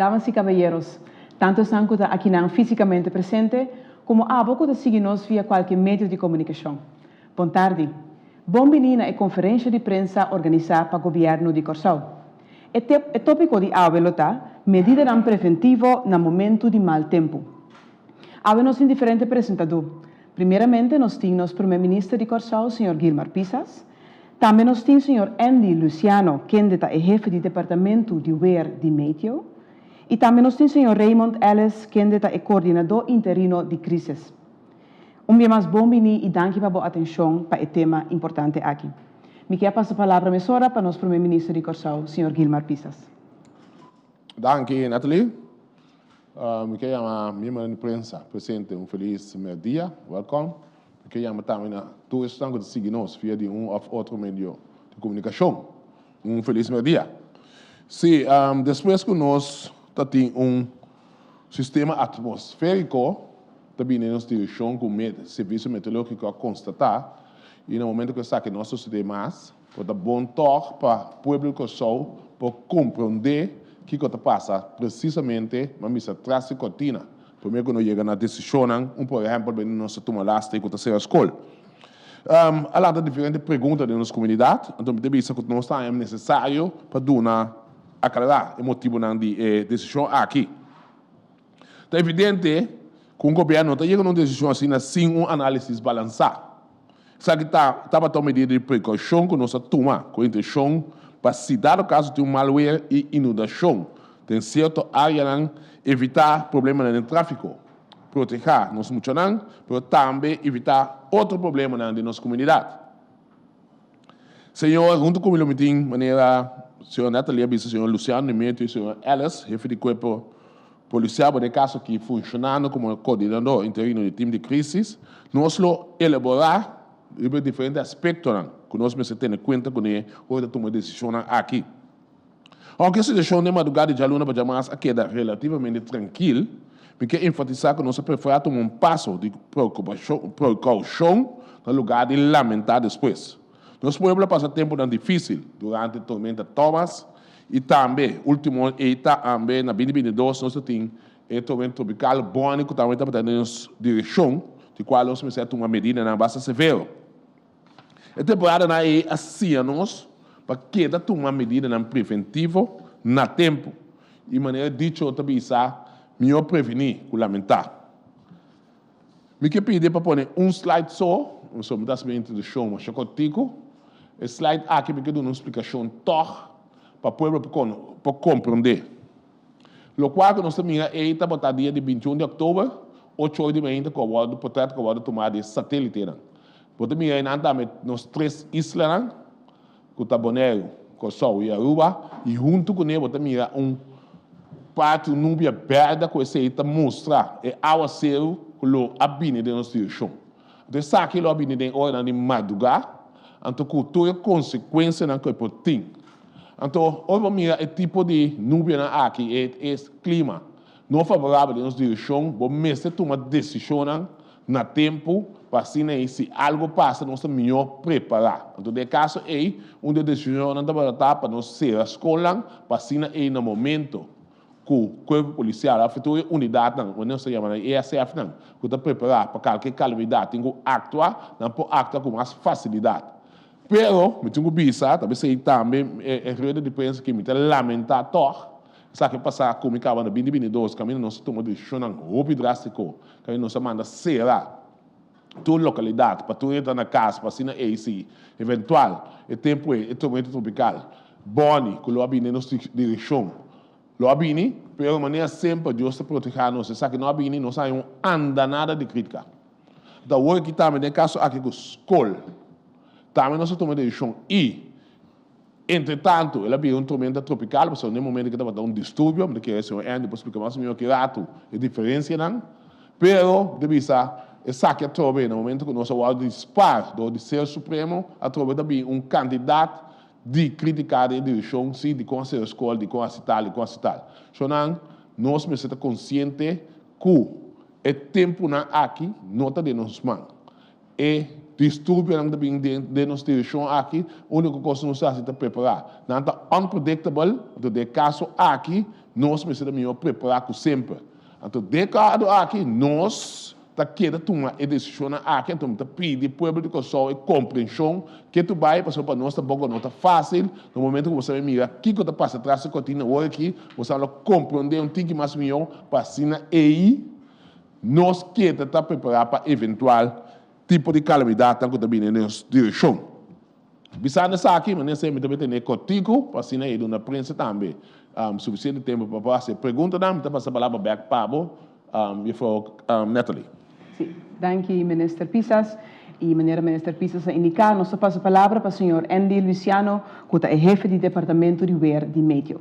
Damas i kabayeros, tantu esnan ku ta akinan físikamente presente komo abo ku ta sigui nos via kualke medio di komunikashon. Bon tardi. Bon biní na e konferensha di prensa organisá pa Gobièrnu di Kòrsou. E e tópiko di awe lo ta, Medidanan preventivo na momentu di mal tempu. Awe nos tin diferente presentadó. Primeramente nos tin nos Promé Minister di Kòrsou, señor Gilmar Pisas. Tambe nos tin señor Andy Luciano, kende ta e hefe di departamentu di weer di Meteo. I tambe nos tin señor Raymond Ellis, kende ta e koordinadó interino di krísis. Un bia mas bon biní i danki pa bo atenshon pa e tema importante aki. Mi ke a pasa palabra mesora pa nos Promé Minister di Kòrsou, señor Gilmar Pisas. Danki, Natalie. Mi ke yama miembronan di prensa presente un felis merdia. Welkom. Mi ke yama tambe na tur esnan ku ta sigui nos via di un òf otro medio di komunikashon. Un felis merdia. Sí, despues ku nos ta tin un sistema atmosfériko ta bini den nos direkshon ku Servisio Meteorológiko a konstatá i na momento ku esaki no a sosodé mas, Por ta bon tòg pa pueblo di Kòrsou por komprondé kiko ta pasa presisamente, m'a misa tras di kòrtina, promé ku no yega na desishonnan, un por ehèmpel bini nos ta tuma lasta ku ta sera skol. A lanta diferente pregunta den nos komunidat, anto mi ta bisa ku nos ta haña nesesario pa duna aklará e motibunan di e desishon aki. Ta evidente ku un gobièrnu no ta yega na un desishon asina sin un análisis balansá. Esaki ta tabata un medida di prekoushon ku nos a tuma ku e intenshon pa si dado kaso tin un mal weer i inundashon den sierto áreanan evitá problemanan den tráfiko, protehá nos muchanan pero tambe evitá otro problemanan den nos komunidat. Señor, huntu ku mi lo mi tin manera señor Natalie a bisa señor Luciano Nimeto i señor Ellis, hefe di kuerpo polisial, bo den e kaso aki funshonando komo koordinador interino di tim di krisis, nos lo elaborá riba e diferente aspektonan ku nos mester tene kuenta kuné ora ta tuma e desishonnan aki. Ounke e situashon den madrugá di djaluna pa djamas a keda relativamente trankil, mi ke enfatisá ku nos a preferá tuma un paso di prekoushon na lugá di lamentá despues. Nos pueblo a pasa tempunan difísil durante tormenta Thomas i tambe último ei tambe na binti 22 nos ta tin e tormenta tropikal Bonnie ku tambe tabata den nos direkshon, di kual nos mester a tuma medidanan basta severo. E temporadanan ei a siña nos pa keda tuma medidanan preventivo na tempu. I manera dicho ta bisa, mihó prevení ku lamentá. Mi ke pidi pa pone un slide so, so mi ta hasi mi introdukshon masha kòrtiku. E slide aki mi ke duna un splikashon tòg pa pueblo por komprondé. Lokual ku nos ta mira ei tabata dia di 21 di òktober, ocho ora di mainta ku a wòrdu potrèt ku a wòrdu tumá di e satélitenan. Bo ta mira einan tambe nos tres islanan ku ta Boneiru, Kòrsou i Aruba i huntu kuné bo ta mira un parti un nubia bèrdè ku esei ta mustra e awaseru ku lo a bini den nos direkshon. Anto esaki lo a bini den oranan di madrugá anto ku tur e konsekuensianan ku e por tin. Anto, ora bo mira e tipo di nubianan aki, e e klima no favorabel den nos direkshon, bo mester tuma desishonnan na tempu pa asina ei si algu pasa nos ta mihó prepará. Anto den e kaso ei, un di e desishonnan tabata ta pa nos sera skolnan pa asina ei na momento ku kuerpo polisial òf tur e unidatnan, ku nos ta yama nan ESF-nan, ku ta prepará pa kalke kalamidat tin ku aktua, nan por aktua ku mas fasilidat. Pero, mi tin ku bisa, ta p'esei tambe e rueda di prensa aki mi ta lamentá tòg, esaki a pasá ku mi kaba na binti 22, kaminda nos a tuma desishonnan hopi drástiko, kaminda nos a manda sera tur lokalidat pa tur hende ta na kas pa asina ei si eventual e tempu ei e tormenta tropikal Bonnie ku lo a bini den nos direkshon lo a bini, pero manera semper Dios ta protehá nos, esaki no a bini, nos a haña un andanada di krítika. Ta awor aki tambe den e kaso aki ku skol tambe nos a tuma desishon i entre tantu el a bira un tormenta tropikal pasobra den momento ke tabata un disturbio mi ta kere señor Andy por splika mas mihor ki ratu e diferensianan pero mi ta bisa esaki atrobe na momento ku nos a wòrdu di spar dor di ser supremo atrobe ta bin un kantidat di kritika den e direkshon si dikon a sera skol dikon a hasi tal dikon a hasi tal shownan nos mester ta konsiente ku E tempunan aki no ta den nos man. E Disturbionan ta bin den nos direkshon aki, úniko kos nos hasi ta prepará. Nan ta unpredictable, anto den e kaso aki nos mester ta mihó prepará ku semper. Anto den e kado aki nos ta keda tuma e desishonnan aki, anto mi ta pidi pueblo di Kòrsou e komprenshon ke tur bai, pasobra pa nos tampoko no ta fásil, na momento ku bo sa mira kiko ta pasa tras di kortina awor aki, bo sa lo komprondé un tiki mas mihó pa asina ei nos keda ta prepará pa eventual tipo di kalamidatnan ku ta bini den nos direkshon. Bisando esaki, manera esei mi ta tene kòrtiku pa asina e duna prensa tambe sufisiente tempu pa por hasi e preguntanan. Mi ta pasa palabra bèk pa bo, Juffrouw Natalie. Sí, danki Minister Pisas. I manera Minister Pisas a indiká, nos ta pasa palabra pa señor Andy Luciano, ku ta e hefe di Departamento di Weer di Meteo.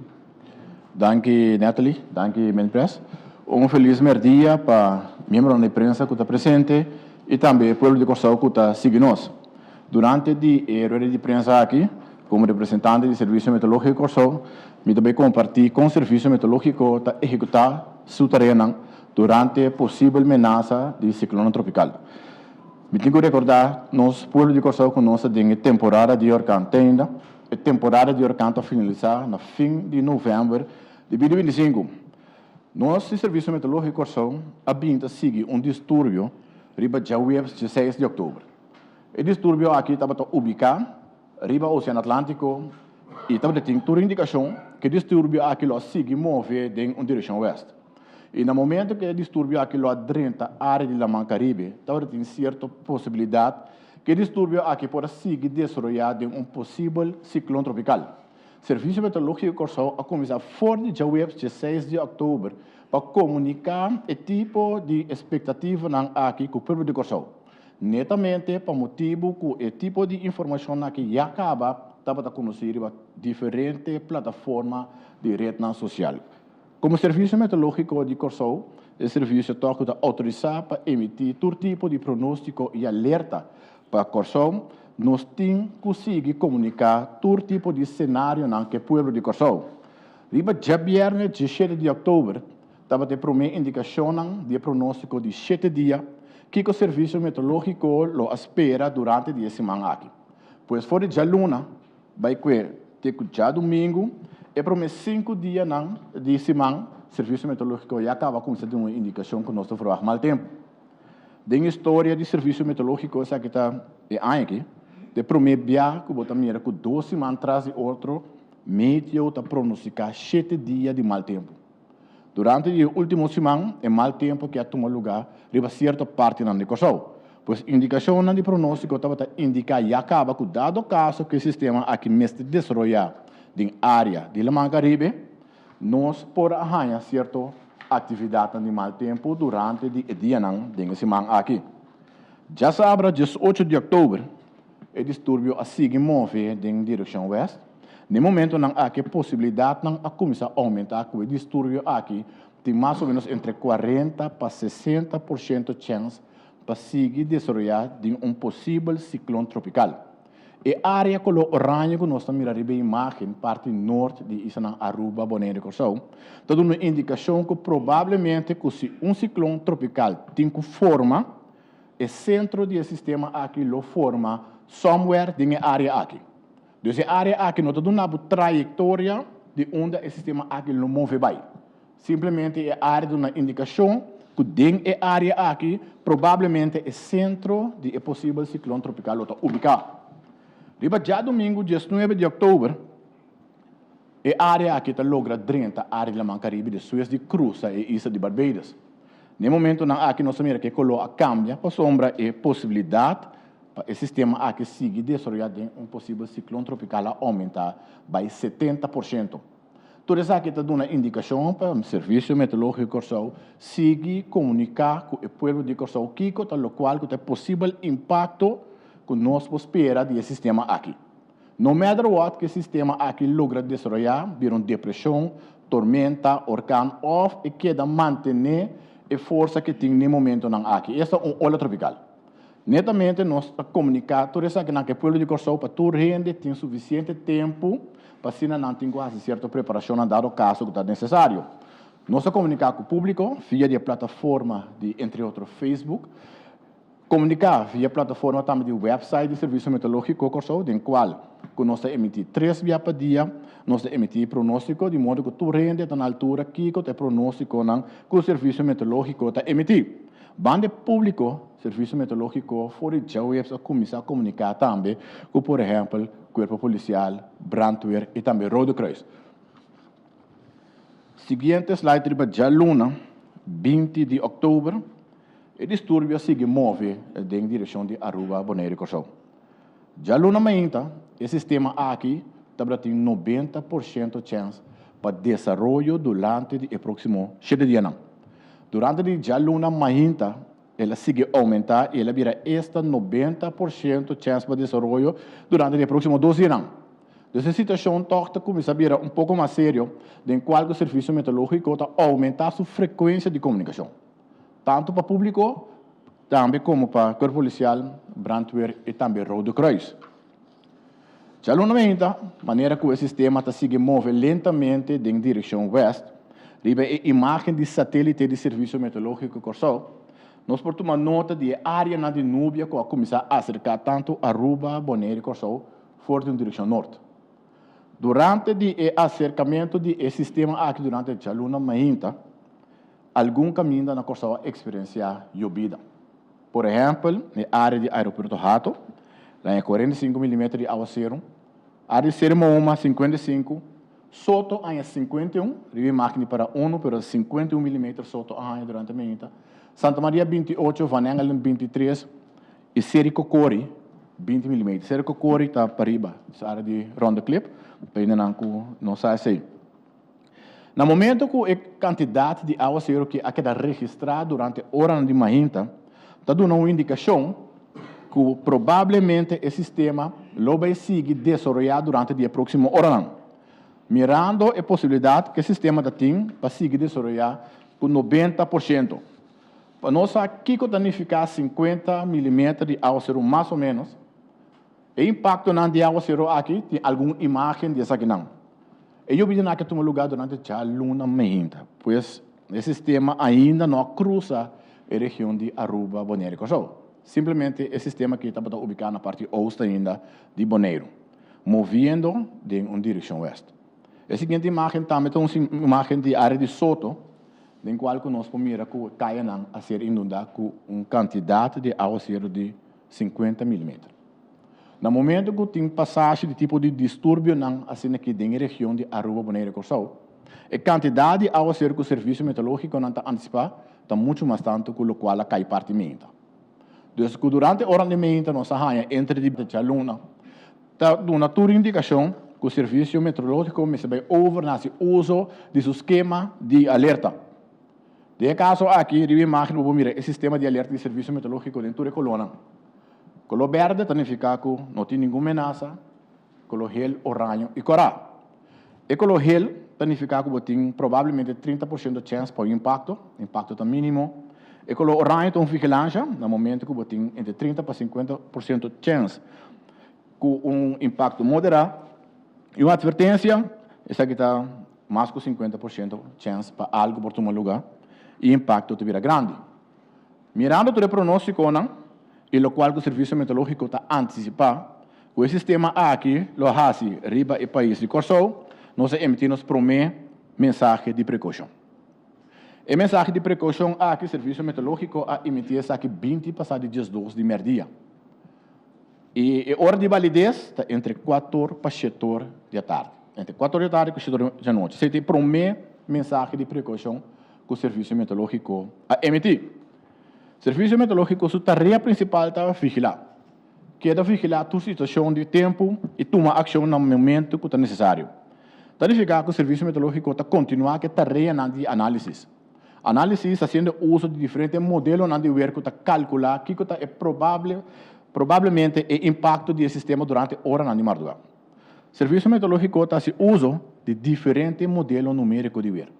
Danki Natalie, danki Minpres. Un felis merdia pa miembronan di prensa ku ta presente i tambe e pueblo di Kòrsou ku ta sigui nos. Durante di e rueda di prensa aki, komo representante di Servisio Meteorológiko Kòrsou, mi ta bai kompartí kon Servisio Meteorológiko ta ehekutá su tareanan durante posibel menasa di siklonnan tropikal. Mi tin ku rekordá nos pueblo di Kòrsou ku nos ta den e temporada di orkan te ainda. E temporada di orkan ta finalisá na fin di novèmber di binti binti sinku. Nos di Servisio Meteorológiko Kòrsou a bin ta sigui un disturbio riba djaweps dieseis di òktober. E disturbio aki tabata ubiká riba Osean Atlántiko i tabata tin tur indikashon ku e disturbio aki lo a sigui move den un direkshon wèst. I na momento ku e disturbio aki lo a drenta área di Laman Karibe, tabata tin sierto posibilidat Ke disturbio aki por a sigui desaroyá den un posibel siklon tropikal. Servisio Meteorológiko Kòrsou a kuminsá for di djaweps dieseis di òktober pa komuniká e tipo di espektativanan aki ku pueblo di Kòrsou. Netamente pa motibu ku e tipo di informashonnan aki ya kaba tabata konosí riba diferente plataforma di retnan sosial. Komo Servisio Meteorológiko di Kòrsou, e servisio tòg ku ta outorisá pa emití tur tipo di pronóstiko i alerta pa Kòrsou, nos tin ku sigui komuniká tur tipo di senarionan ku e pueblo di Kòrsou. Riba djabièrnè diesshete di òktober tabata e promé indikashonnan di e pronóstiko di shete dia kiko Servisio Meteorológiko lo a spera durante di e siman aki. Pues for di djaluna Bai kue te ku djadumingu, e promé sinku dianan di siman, Servisio Meteorológiko ya kaba kuminsá duna un indikashon ku nos ta ferwagt mal tempu. Den historia di Servisio Meteorológiko esaki ta e aña aki, ta e promé bia ku bo ta mira ku dos siman tras di otro meteo ta pronostiká shete dia di mal tempu. Durante di e último siman e mal tempu ke a tuma lugá riba sierto partinan di Kòrsou. Pues indikashonnan di pronóstiko tabata indiká ya kaba ku dado kaso ku e sistema aki mester desaroyá den área di Laman Karibe, nos por a haña sierto aktividatnan di mal tempu durante di e dianan den e siman aki. Djasabra diesocho di òktober e disturbio a sigui move den direkshon wèst. Na e momentonan aki e posibilidatnan a kuminsá oumentá ku e disturbio aki tin mas o ménos entre 40 pa 60% chèns pa sigui desaroyá den un posibel siklon tropikal. E área koló oraño ku nos ta mira riba e imágen, parti nort di islanan Aruba, Boneiru i Kòrsou, ta duna un indikashon ku probablemente ku si un siklon tropikal tin ku forma, e sentro di e sistema aki lo forma somewhere den e área aki. Dus e área aki no ta duna bo trayektoria di unda e sistema aki lo move bai. Simplemente e área duna indikashon ku den e área aki probablemente e sentro di e posibel siklon tropikal lo ta ubiká. Riba djadumingu diesnuebe di òktober e área aki ta logra drenta área di Laman Karibe despues di krusa e isla di Barbados. Na e momentunan aki nos ta mira ku e koló a kambia pasobra e posibilidat pa e sistema aki sigui desaroyá den un posibel siklon tropikal a oumentá bai 70%. Tur esaki ta duna indikashon pa Servisio Meteorológiko Kòrsou sigui komuniká ku e pueblo di Kòrsou kiko ta lokual ku ta e posibel impakto ku nos por spera di e sistema aki. No matter what ku e sistema aki logra desaroyá, bira un depreshon, tormenta, orkan òf e keda mantené e forsa ku e tin n'e momentonan aki, esta un ola tropikal. Netamente nos ta komuniká tur esakinan ku e pueblo di Kòrsou pa tur hende tin sufisiente tempu pa asina nan tin ku hasi sierto preparashonnan dado kaso ku ta nesesario. Nos ta komuniká ku públiko via di e plataforma di entre otro Facebook. Komuniká via plataforma tambe di wèpsait di Servisio Meteorológiko Kòrsou den kual ku nos ta emití tres bia pa dia, nos ta emití pronóstiko di modo ku tur hende ta na altura kiko ta e pronóstikonan ku Servisio Meteorológiko ta emití. Banda e públiko, Servisio Meteorológiko for di djaweps a kuminsá komuniká tambe ku por ehèmpel Kuerpo Polisial, Brandweer i tambe Rode Kruis. Siguiente slide riba djaluna 20 di òktober e disturbio a sigui move den direkshon di Aruba, Boneiru i Kòrsou. Djaluna mainta e sistema aki tabata tin 90% chèns pa desaroyo durante di e próksimo shete dianan. Durante di djaluna mainta el a sigui oumentá i el a bira esta 90% chèns pa desaroyo durante di e próksimo dos dianan. Dus e situashon tòg ta kuminsá bira un poko mas serio den kual ku Servisio Meteorológiko ta oumentá su frekuensia di komunikashon, tantu pa públiko tambe komo pa Kuerpo Polisial, Brandweer i tambe Rode Kruis. Djaluna meinta, manera ku e sistema ta sigui move lentamente den direkshon wèst, riba e imágen di satélite di Servisio Meteorológiko Kòrsou, nos por tuma nota di e áreanan di nubia ku a kuminsá aserká tantu Aruba, Boneiru i Kòrsou for di un direkshon nort. Durante di e aserkamentu di e sistema aki durante djaluna mainta, algun kaminda na Kòrsou a eksperensiá yobida. Por ehèmpel, e área di Aeropuerto Hato, laña 45 milimeter di awaseru, área di Seri Mahoma 55, Soto haña 51, riba imágen di para unu, pero 51 milimeter Soto a haña durante mainta, Santa Maria 28, Van Engelen 23 i Seri Kokori 20 milimeter. Seri Kokori ta pariba, e área di Ronde Klip, pa hendenan ku no sa esei. Na momento ku e kantidat di awaseru ki a keda registrá durante oranan di mainta ta duna un indikashon ku probablemente e sistema lo bai sigui desaroyá durante di e próksimo oranan, mirando e posibilidat ku e sistema ta tin pa sigui desaroyá ku 90%. Pa nos sa kiko ta nifiká 50 milimeter di awaseru mas o ménos, e impaktonan di awaseru aki tin algun imágen di esakinan. E yobidanan aki a tuma lugá durante djaluna meinta, pues e sistema ainda no a krusa e region di Aruba, Boneiru i Kòrsou. Simplemente e sistema aki tabata ubiká na parti oost ainda di Boneiru, moviendo den un direkshon wèst. E siguiente imágen tambe ta un imágen di área di Soto, den kual ku nos por mira ku kayanan a ser inundá ku un kantidat di awaseru di 50 milimeter. Na momento ku tin pasashi di tipo di disturbionan asina aki den e region di Aruba, Boneiru i Kòrsou, e kantidat di awaseru ku servisio meteorológikonan ta antisipá ta muchu mas tantu ku lokual a kai parti meinta. Dus ku durante oran di meinta nos a haña entre di djaluna ta duna tur indikashon ku servisio meteorológiko mester bai over na hasi uso di su skema di alerta. Den e kaso aki riba imágen bo por mira e sistema di alerta di servisio meteorológiko den tur e kolónan. Koló bèrdè ta nifiká ku no tin ningun menasa, koló hel, oraño i kòrá. E koló hel ta nifiká ku bo tin probablemente 30% chèns pa un impakto, impakto ta mínimo. E koló oraño ta un vigilansha na momento ku bo tin entre 30 pa 50% chèns ku un impakto moderá. I un atvertensia, esaki ta mas ku 50% chèns pa algu por tuma lugá i impakto ta bira grandi. Mirando tur e pronóstikonan i lokual ku Servisio Meteorológiko ta antisipá ku e sistema aki lo hasi riba e pais di Kòrsou, nos a emití nos promé mensahe di prekoushon. E mensahe di prekoushon aki Servisio Meteorológiko a emití esaki 20 pasá di 12 di mèrdia i e ora di balides ta entre 4 pa 7 or di atardi, entre 4 or di atardi ku 7 or di anochi. Esei ta e promé mensahe di prekoushon ku Servisio Meteorológiko a emití. Servisio Meteorológiko su tarea prinsipal ta vigilá. Keda vigilá tur situashon di tempu i tuma akshon na momentu ku ta nesesario. Ta nifiká ku Servisio Meteorológiko ta kontinuá ku e tareanan di análisis. Análisis hasiendo uso di diferente modelonan di wer ku ta kalkulá kiko ta e probable probablemente e impakto di e sistema durante oranan di mardugá. Servisio Meteorológiko ta hasi uso di diferente modelo numériko di wer.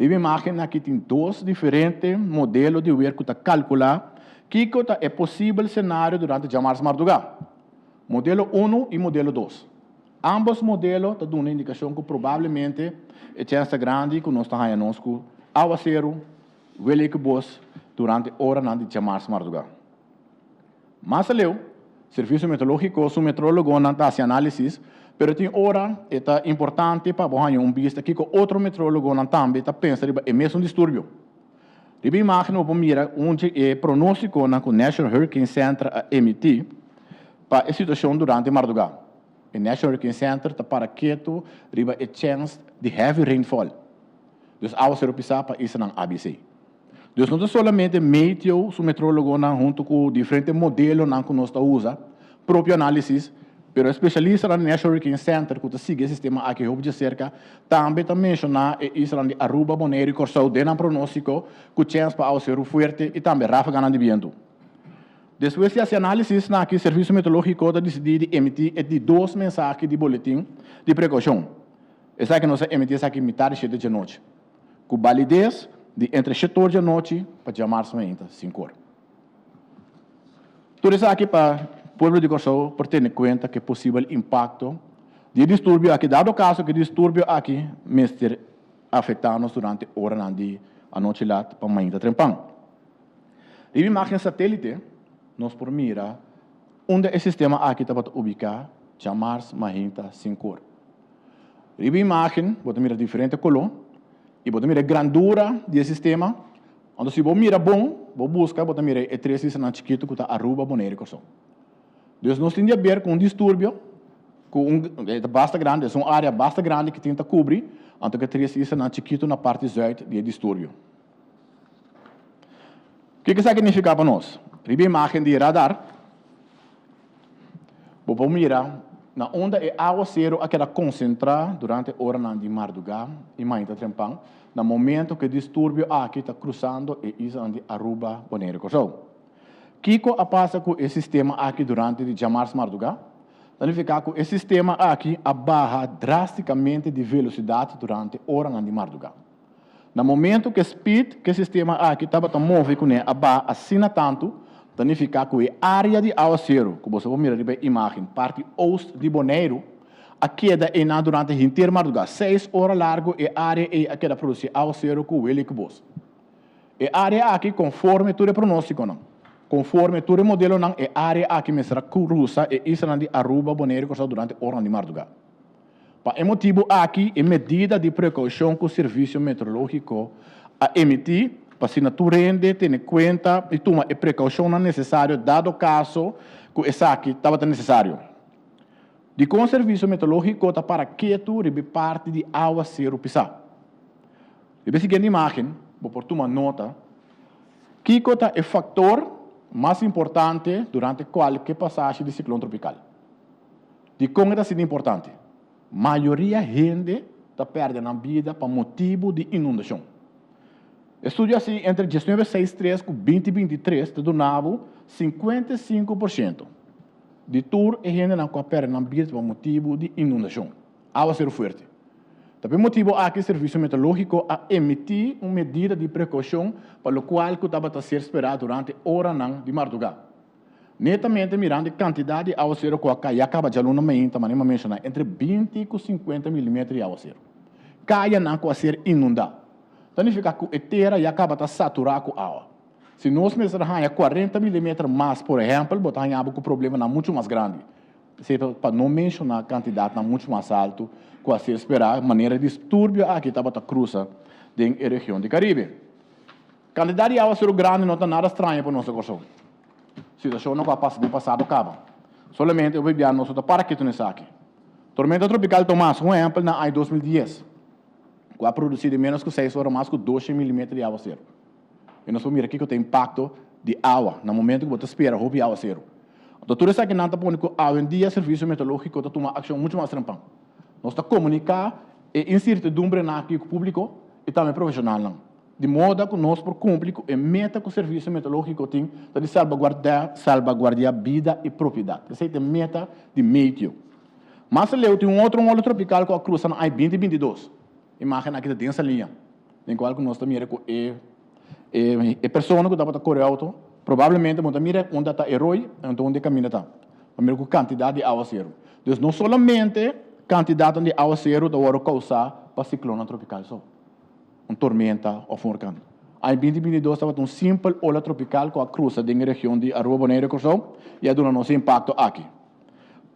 Riba imágen aki tin dos diferente modelo di wer ku ta kalkulá kiko ta e posibel senario durante djamars mardugá, modelo unu i modelo dos. Ámbos modelo ta duna indikashon ku probablemente e chèns ta grandi ku nos ta haña nos ku awaseru, welek bos durante oranan di djamars mardugá. Mas aleu, Servisio Meteorológiko su meteorologonan ta hasi análisis, pero tin ora e ta importante pa bo haña un bista kiko otro meteorologonan tambe ta pensa riba e mesun disturbio. Riba e imágen bo por mira un dje e pronóstikonan ku National Hurricane Center a emití pa e situashon durante mardugá. E National Hurricane Center ta para ketu riba e chèns di heavy rainfall, dus áwaseru pisá pa islanan ABC. Dus no ta solamente meteo su metrologonan huntu ku diferente modelonan ku nos ta usa, propio análisis, pero e spesialistanan di National Hurricane Center ku ta sigui e sistema aki hopi djaserka tambe ta menshoná e islanan di Aruba, Boneiru i Kòrsou den nan pronóstiko ku chèns pa awaseru fuerte i tambe ráfaganan di bientu. Despues di hasi análisis na aki Servisio Meteorológiko ta disidí di emití e di dos mensahe di boletin di prekoushon. Esaki nos a emití esaki mitar di shete djanochi. Ku balides di entre shetor djanochi pa djamars mainta sinkor. Tur esaki pa pueblo di Kòrsou por tene kuenta ku e posibel impakto di e disturbio aki, dado kaso ku e disturbio aki mester afektá nos durante oranan di anochi lat pa mainta trempan. Riba imágen satélite nos por mira unda e sistema aki tabata ubiká djamars mainta sinkor. Riba imágen bo ta mira diferente koló i bo ta mira e grandura di e sistema. Anto si bo mira bon, bo buska, bo ta mira e tres islanan chikitu ku ta Aruba, Boneiru i Kòrsou. Dus nos tin di haber ku un disturbio ku un e ta basta grandi, es un área basta grandi ku tin ta kubri, anto ku e tres islanan chikitu na parti zùit di e disturbio. Kiko esaki nifiká pa nos? Riba imágen di radar. Bo por mira na unda e awaseru a keda konsentrá durante oranan di mardugá i mainta trempan, na momento ku e disturbio aki ta krusando e islanan di Aruba, Boneiru i Kòrsou. Kiko a pasa ku e sistema aki durante di djamars mardugá? Ta nifiká ku e sistema aki a baha drástikamente di velosidat durante oranan di mardugá. Na momento ku e speed ku e sistema aki tabata move kuné a baha asina tantu, ta nifiká ku e área di awaseru ku boso por mira riba e imágen, parti oost di Boneiru, a keda einan durante henter mardugá. Seis ora largu e área ei a keda produsí awaseru ku weli ku bos. E área aki, konforme tur e pronóstikonan, konforme tur e modelonan, e área aki mester a krusa e islanan di Aruba, Boneiru i Kòrsou durante oranan di mardugá. Pa e motibu aki e medida di prekoushon ku Servisio Meteorológiko a emití pa asina tur hende tene kuenta i tuma e prekoushonnan nesesario dado kaso ku esaki tabata nesesario. Dikon Servisio Meteorológiko ta para ketu riba e parti di awaseru pisá? Riba e siguiente imágen bo por tuma nota kiko ta e faktor mas importante durante kualke pasashi di siklon tropikal. Dikon e ta asina importante? Mayoria hende ta pèrdè nan bida pa motibu di inundashon. Estudio hasi entre diesnuebe seis tres ku binti binti tres ta duna bo 55% di tur e hendenan ku a pèrdè nan bida pa motibu di inundashon, awaseru fuerte. Ta pa e motibu aki Servisio Meteorológiko a emití un medida di prekoushon pa lokual ku tabata ser sperá durante oranan di mardugá. Netamente mirando e kantidat di awaseru ku a kai ya kaba djaluna mainta, manera mi a menshoná, entre binti ku sinkuenta milimeter di awaseru. Kayanan ku a ser inundá. Ta nifiká ku e tera ya kaba ta saturá ku awa. Si nos mester haña kuarenta milimeter mas, por ehèmpel, bo ta haña bo ku problemanan muchu mas grandi. Esei ta pa no menshoná kantidatnan muchu mas altu ku a ser sperá manera e disturbio aki tabata krusa den e region di Karibe. Kantidat di awaseru grandi no ta nada straño pa nos na Kòrsou. Situashonnan ku a pasa den pasado kaba. Solamente hopi bia nos no ta para ketu na esaki. Tormenta tropikal Tomas, un ehèmpel na aña 2010, ku a produsí den ménos ku seis ora mas ku doshen milimeter di awaseru. I nos por mira kiko ta e impakto di awa na momentu ku bo ta spera hopi awaseru. Anto tur esakinan ta pone ku awendia Servisio Meteorológiko ta tuma akshon muchu mas trempan. Nos ta komuniká e insertidumbrenan aki ku públiko i tambe profeshonalnan. Di moda ku nos por kumpli ku e meta ku Servisio Meteorológiko tin ta di salbaguardiá salbaguardiá bida i propiedat. Esei ta e meta di meteo. Mas aleu tin un otro ola tropikal ku a krusa na ai binti 22. Imágen aki ta den Saliña, den kual ku nos ta mira ku e e persona ku tabata kore outo probablemente bo ta mira unda ta e roi anto unda e kaminda ta. Bo mira ku kantidat di awaseru. Dus no solamente kantidatnan di awaseru ta wòrdu kousá pa siklonnan tropikal so. Un tormenta òf un orkan. Aña 2022 tabata un simpel ola tropikal ku a krusa den e region di Aruba, Boneiru i Kòrsou i a duna nos e impakto aki.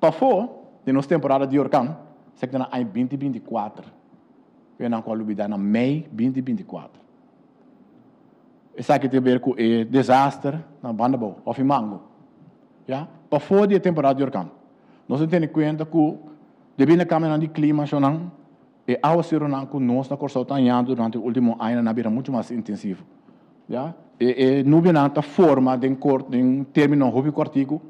Pafó di nos temporada di orkan, esaki ta na aña 2024, ku nan ku a lubidá na mei 2024. Esaki tin ber ku e desaster na Bandabou òf i Mango. Ya, pafó di e temporada di orkan. Nos a tene kuenta ku debí na kambionan di klima shonnan, e awaseronan ku nos na Kòrsou ta hañando durante e último añanan a bira muchu mas intensivo. Ya, e e nubianan ta forma den kort den término hopi kòrtiku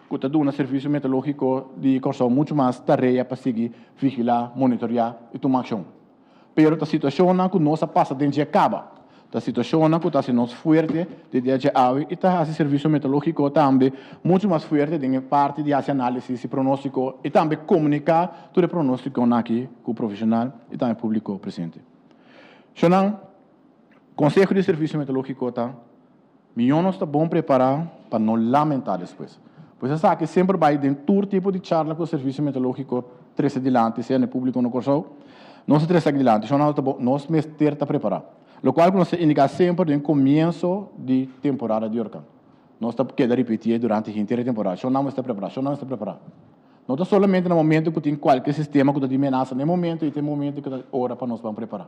ku ta duna Servisio Meteorológiko di Kòrsou muchu mas tarea pa sigui vigilá, monitoriá i tuma akshon. Pero ta situashonnan ku nos a pasa den dje kaba. Ta situashonnan ku ta hasi nos fuerte di dia dje awe i ta hasi Servisio Meteorológiko tambe muchu mas fuerte den e parti di hasi análisis i pronóstiko i tambe komuniká tur e pronóstikonan aki ku profeshonal i tambe públiko presente. Shonnan, konseho di Servisio Meteorológiko ta, Mihó nos ta bon prepará pa no lamentá despues. Pues esaki semper bai den tur tipo di charla ku Servisio Meteorológiko trese dilanti, sea na e públiko na Kòrsou. Nos ta trese esaki dilanti, shon nos ta bon, nos mester ta prepará. Lokual ku nos ta indiká semper den komienso di temporada di orkan. Nos ta keda ripitié durante henter e temporada, shon nan mester prepará, shon nan mester prepará. No ta solamente na momento ku tin kualke sistema ku ta di menasa, na e momento ei ta e momento ku ta ora pa nos ban prepará.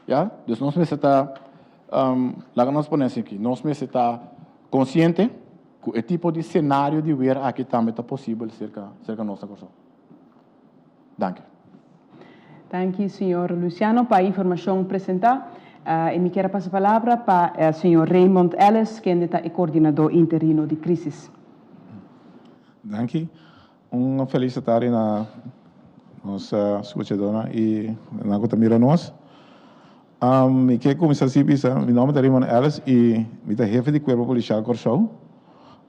Ya? Dus nos mester ta. Laga nos pone así aki, nos mester ta konsiente ku e tipo di senario di wer aki tambe ta posibel serka serka nos na Kòrsou. Danki. Danki señor Luciano pa e informashon presentá. I mi kier a pasa palabra pa señor Raymond Ellis kende ta e koordinadó interino di krísis. Danki. Un felis tardi na nos skuchadónan i nan ku ta mira nos. Mi ke kuminsá si bisa, mi nòmber ta Raymond Ellis i mi ta hefe di Kuerpo Polisial Kòrsou.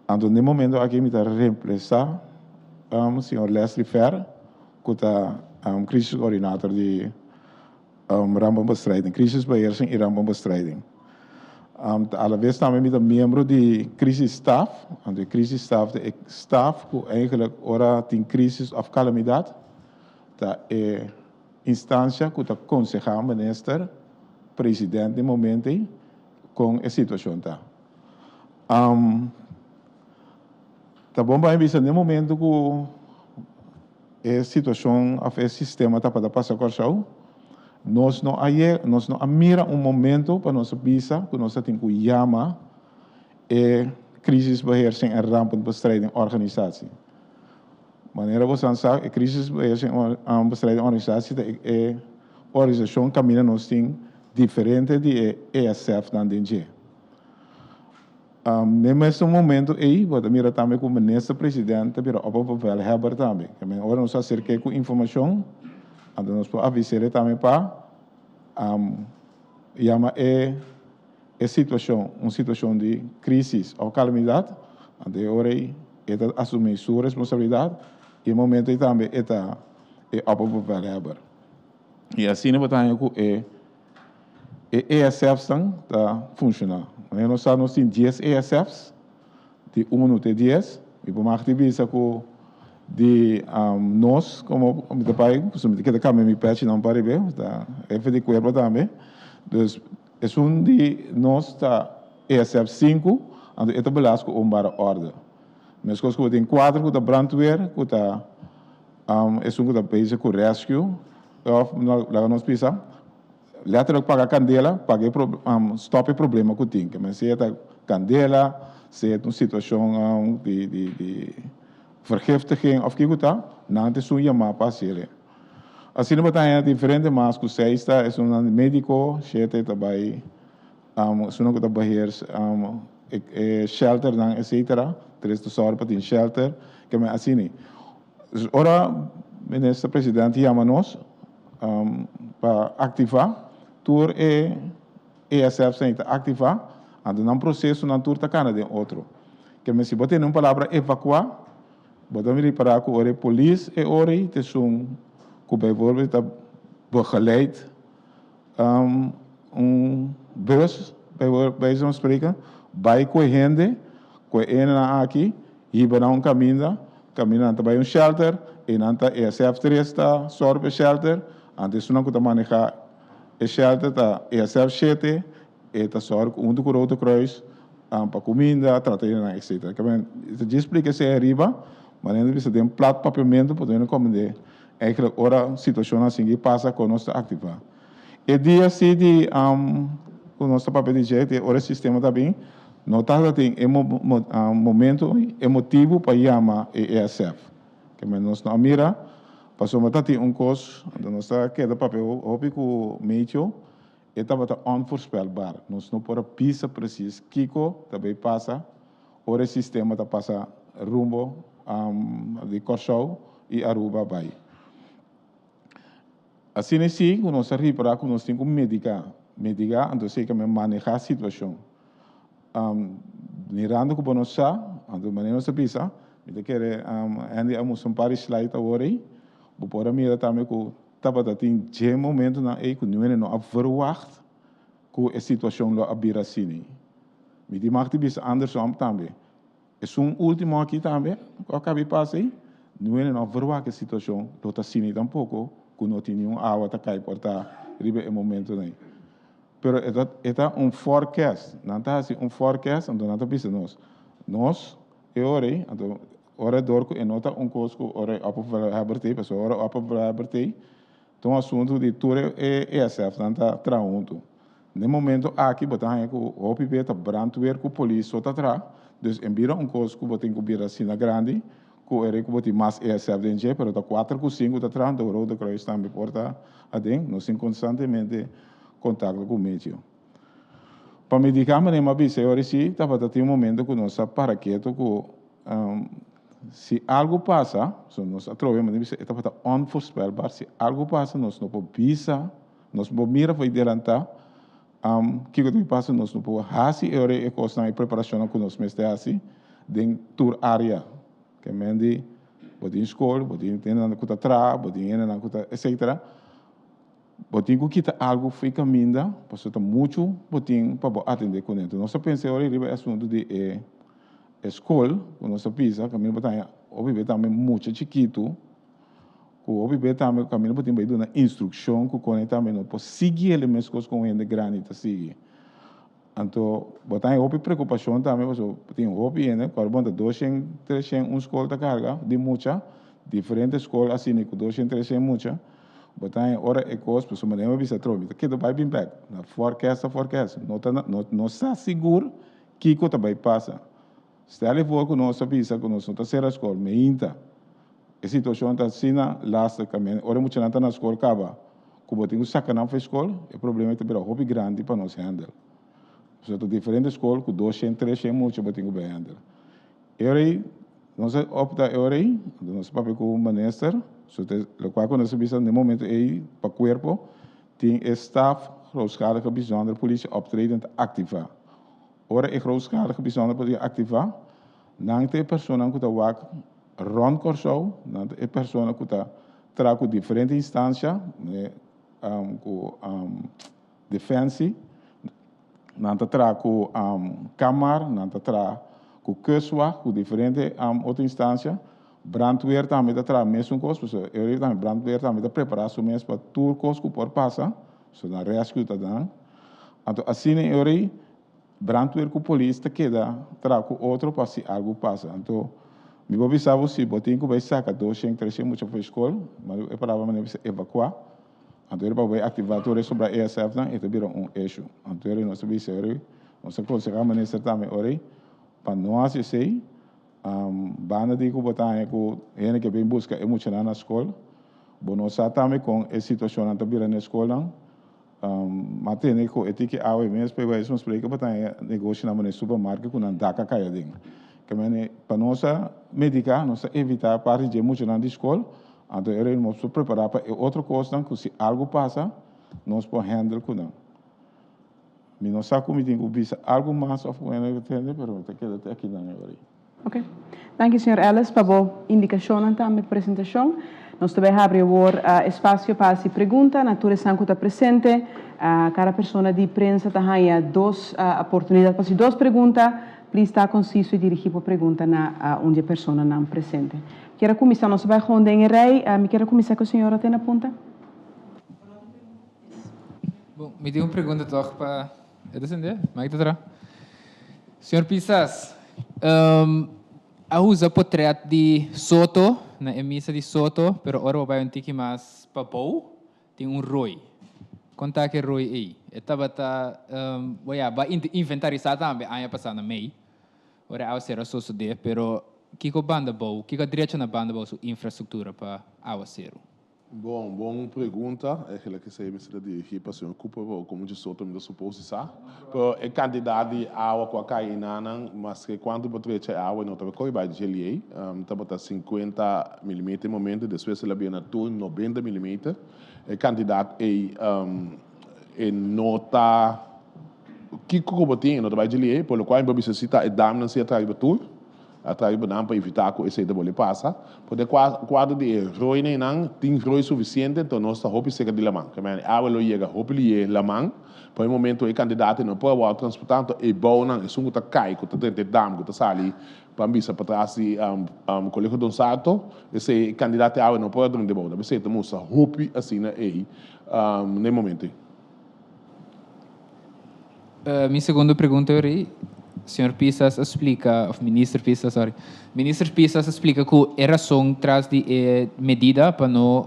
Anto den momento aki mi ta reemplesá señor Leslie Fer ku ta Crisis Coordinator di Rampenbestrijding, Crisisbeheersing i Rampenbestrijding. Alabes tambe mi ta miembro di Crisis Staff, anto e Crisis Staff ta e staff ku eigenlijk ora tin crisis òf kalamidat ta e Instancia cu ta conseha minister president den momento ey con e situacion ta. Ta bon pa mi bisa den momento cu e situacion of e sistema tabata pasa Corsou, nos no a yega, nos no a mira un momento pa nos a bisa cu nos a tin cu yama e crisisbeheersing en rampenbestrijding organisatie. Manera boso sa, e Crisisbeheersing en Bestrijding Organisatie ta e organisashon kaminda nos tin diferente di e ESF-nan den dje. Den mesun momento ei bo ta mira tambe ku Minister President ta bira opperbevelhebber tambe. Ora nos aserk'é ku informashon, anto nos por avis'é tambe pa yama e e situashon un situashon di krísis òf kalamidat, anto e ora ei e ta asumí su responsabilidat i e momento ei tambe e ta e opperbevelhebber. I asina bo ta haña ku e e ESFsnan ta funshoná. Manera nos sa nos tin dies ESFs, di unu te dies, mi por mag di bisa ku di nos komo mi ta bai, pasobra mi ta keda kambia mi pèchinan pa riba, mi ta hefe di kuerpo tambe, dus Esun di nos ta ESF sinku, anto e ta belas ku un bara orde. Meskos ku bo tin kuater ku ta brandweer, ku ta esun ku ta bezig ku rescue, òf laga nos bisa, letterlijk paga kandela, paga e stòp e problema ku tin. Ke men sea ta kandela, sea ta un situashon di di vergiftiging òf kiko ta, nan ta esun yamá pa hasiel. Asina bo ta haña diferente mas ku seis ta esunnan di médiko, shete ta bai esunnan ku ta beheers e shelternan etcetera, tres ta sòru pa tin shelter, ke men asina. Ora Minister Presidente yama nos pa aktivá tur e ESF's ta aktivá, anto nan prosesonan tur ta kana den otro. Ke men si bo tene un palabra evakuá, Bo ta ripará ku ora e polis e ora ei ta esun ku bijvoorbeeld ta begeleid un bus, bij wijze van spreken, bai ku e hende, ku e hendenan aki, hiba nan un kaminda, kaminda nan ta bai un shelter, einan ta ESF tres ta sòru pa e shelter, anto esunnan ku ta manehá e shelter ta ESF shete. E ta sòru ku huntu ku Rode Kruis pa kuminda, trata hende etcetera. Ke men ta djis splika esei ariba, manera ta bisa den plat papiamentu por duna komprendé eigenlijk ora situashonnan asin pasa kon nos ta aktivá. E dia si di ku nos ta papia di dje, ora e sistema ta bin, no tabatin e momento, e motibu pa yama e ESF. Ke men nos no a mira, pasobra ta tin un kos, anto nos ta keda papia hopi ku Meitjo, e tabata onvoorspelbaar. Nos no por a bisa presis kiko ta bay pasa ora e sistema ta pasa rumbo di Kòrsou i Aruba bay. Asina si ku nos a ripara ku nos tin ku mediká, mediká anto esei ke men manehá situashon. Mirando ku bo no sa, anto manera nos a bisa, mi ta kere Andy a mustra un par di slide awor ei, bo por a mira tambe ku tabata tin dje momentonan ei ku niun hende no a verwagt ku e situashon lo a bira asina ei. Mi tin mag di bisa andersom tambe. Esun ultimo aki tambe ku a kabi pasa ei, niun hende no a verwagt e situashon lo ta asina ei tampoko ku no tin niun awa ta kai por ta riba e momentonan ei. Pero e ta e ta un forecast, nan ta hasi un forecast anto nan ta bisa nos, nos e ora ei anto ora dor ku e no ta un kos ku ora e opperbevelhebber t'ei pasobra ora e opperbevelhebber t'ei ta un asuntu di tur e ESF nan ta traha huntu. Na e momento aki bo ta haña ku hopi be ta brandweer ku polis so ta traha, dus e bira un kos ku bo tin ku bira asina grandi ku e ku bo tin mas ESF den dje, pero ta kuater ku sinku ta traha, anto Rode Kruis tambe por ta aden. Nos tin konstantemente kontakto ku medio. Pa mi di kamba mi a bisa e ora si tabata tin un momento ku nos a para ketu ku si algu pasa, so nos atrobe mi ta bisa e tabata onvoorspelbaar, si algu pasa nos no por bisa, nos por mira for delantá kiko ta pasa, nos no por hasi e ora e kosnan, e preparashonnan ku nos mester hasi den tur área. Ke men di bo tin skol, bo tin hendenan ku ta traha, bo tin hendenan ku ta etcetera. Bo tin ku kita algu fo'i kaminda pasobra ta muchu bo tin pa bo atendé kuné. Enton nos ta pensa e ora riba e asuntu di e e skol ku nos ta bisa kaminda bo ta haña hopi be tambe mucha chikitu ku hopi be tambe kaminda bo tin bai duna instrukshon ku kone tambe no por sigui el meskos ku un hende grandi ta sigui. Anto bo ta haña hopi preokupashon tambe pasobra bo tin hopi hende ku ora bo ta doshen treshen un skol ta karga di mucha diferente skol asina ku doshen treshen mucha. Bo ta haña ora e kos, pasobra manera mi a bisa atrobe, mi ta keda bai bin bèk. Na forecast ta forecast. No ta no no sa sigur kiko ta bai pasa. Stel e for ku nos a bisa ku nos no ta sera skol, meinta. E situashon ta asina lastig tambe. Ora e muchanan ta na skol kaba, ku bo tin ku saka nan for e skol, e problema ta bira hopi grandi pa nos handle. Pasobra ta diferente skol ku doshen, treshen mucha bo tin ku bai handle. E ora ei, nos a opta e ora ei, anto nos a papia ku minister, so ta lokual ku nos a bisa na e momento ei pa kuerpo tin e staf grootschalige bijzondere politie optredend aktivá. Ora e grootschalige bijzondere politie aktivá, nan ta e personanan ku ta wak rònt Kòrsou, nan ta e persona ku ta traha ku diferente instansha, ku Defensie, Nan ta traha ku Kamar, nan ta traha ku Kustwacht, ku diferente otro instancia. Brandweer tambe ta traha mesun kos, pasobra e ora tambe brandweer tambe ta prepará su mes pa tur kos ku por pasa, so nan rescue ta nan. Anto asina e ora ei brandweer ku polis ta keda traha ku otro pa si algu pasa. Anto mi por bisa bo si bo tin ku bai saka doshen, treshen mucha for skol, e palabra manera bisa evakuá. Anto ora pa bo bai aktivá tur e sobra ESF-nan e ta bira un issue. Anto ora nos ta bisa ora nos ta konsehá minister tambe ora pa no hasi esei. Banda di ku bo ta haña ku hende ke bin buska e muchanan na skol, bo no sa tambe kon e situashonnan ta bira na e skolnan. M'a tende ku e tiki awe mes pa e bai soms prei ku bo ta haña negoshonan manera supermarket ku nan dak a kai aden. Ke manera pa nos a mediká nos ta evitá parti dje muchanan di skol. Anto e rei nos por prepará pa e otro kosnan ku si algu pasa, nos por handle ku nan. Mi no sa ku mi tin ku bisa algu mas òf ku hende ta tende, pero mi ta keda te akinan e ora ei. Ok. Danki señor Ellis pa bo indikashonnan tambe presentashon. Nos ta bai habri awor espasio pa hasi pregunta na tur esnan ku ta presente. Kada persona di prensa ta haña dos oportunidat pa hasi dos pregunta. Please ta konsiso i dirigí bo pregunta na un di e personanan presente. Kier a kuminsá, nos a bai gewoon den e rei. Mi kier a kuminsá ku e señora te na punta. Bon, mi tin un pregunta tòg pa. E ta sende? Mic ta tra? Señor Pisas, a usa potret di Soto na e misa di Soto, pero ora bo bai un tiki mas pabou, tin un rooi. Kon ta ku e rooi ei? E tabata, bo ya, bo a inventarisá tambe aña pasá na mei, ora e awaseru a sosodé, pero kiko banda bou, kiko a drecha na banda bou su infrastruktura pa awaseru? Bon, bon pregunta. Eigenlijk esei mester ta dirigí pa señor Cooper, pero komo dje soto mi ta supos di sa. Pero e kantidat di awa ku a kai enanan, maske kuantu bo trecha e awa e no tabata kore bai dje liei. Tabata sinkuenta milimeter e momento, despues el a bira na tur nobenta milimeter. E kantidat ei e no ta kiko ku bo tin e no ta bai dje liei, por lo kual mi por bisa si ta e damnan si a traha riba tur. A traha riba nan pa evitá ku esei ta bolbe pasa. Por den kuadro di e roinan einan, tin roi sufisiente, enton nos ta hopi serka di laman. Ke manera e awa lo yega hopi lié laman. Pa e momento e kantidat ei no por a wòrdu transportá, enton e bounan, esun ku ta kai, ku ta drenta e dam, ku ta sali pa bisa patras di Colegio Don Sarto, esei e kantidat di awa no por a drenta e bou. Ta p'esei ta mustra hopi asina ei na e momento ei. Mi segundo pregunta ori, señor Pisas a splica, of minister Pisas, sorry, minister Pisas a splica cu e rason tras di e medida pa no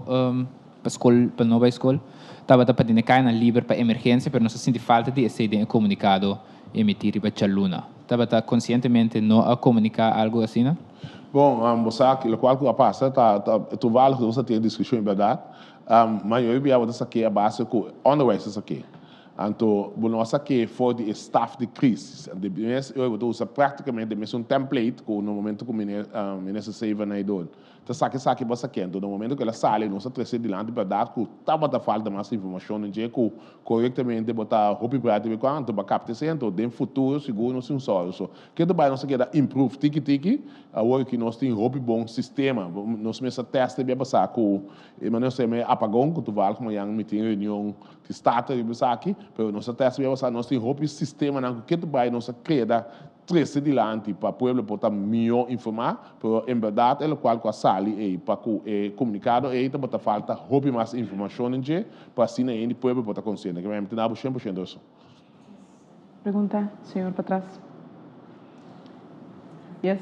pa scol, pa no bay scol, tabata pa tene cayanan liber pa emergencia, pero nos a sinti falta di esey den e comunicado emiti riba djaluna. Tabata conscientemente no a comunica algo asina? Bon, bo sa locual cu a pasa ta toevallig nos a tin e discusion, berdad. Mayoria bia bo ta sak'é a base ku onderwijs ta sak'é. Anto bo no a sak'é for di e staf di crisis. Anto di mes ora bo ta usa praktikamente e mesun template ku na momento ku Minister Sevenaidon ta saka esaki bo a sak'é. Anto na momento ku el a sali nos a tres'é dilanti bèrdat ku tabata falta mas informashon den dje ku korektamente bo ta hopi prèt riba e kua anto bo a kapta esei. Anto den futuro sigur nos tin un sòru. So Ke ta bai nos a keda improve tiki tiki, awor ki nos tin hopi bon sistema. Nos mes a test e bia pasá ku e manera nos ta yama e apagon, ku toevallig mañan mi tin reunion di Staten riba esaki, pero nos a test e bia pasá, nos tin hopi sistemanan ku ke ta bai nos a keda trese dilanti pa pueblo por ta mihó informá, pero en bèrdat e lokual ku a sali ei pa ku e komunikado ei tabata falta hopi mas informashon den dje pa asina hende pueblo por ta konsiente. Ke mi ta dabo 100% rason. Pregunta, señor patras. Yes.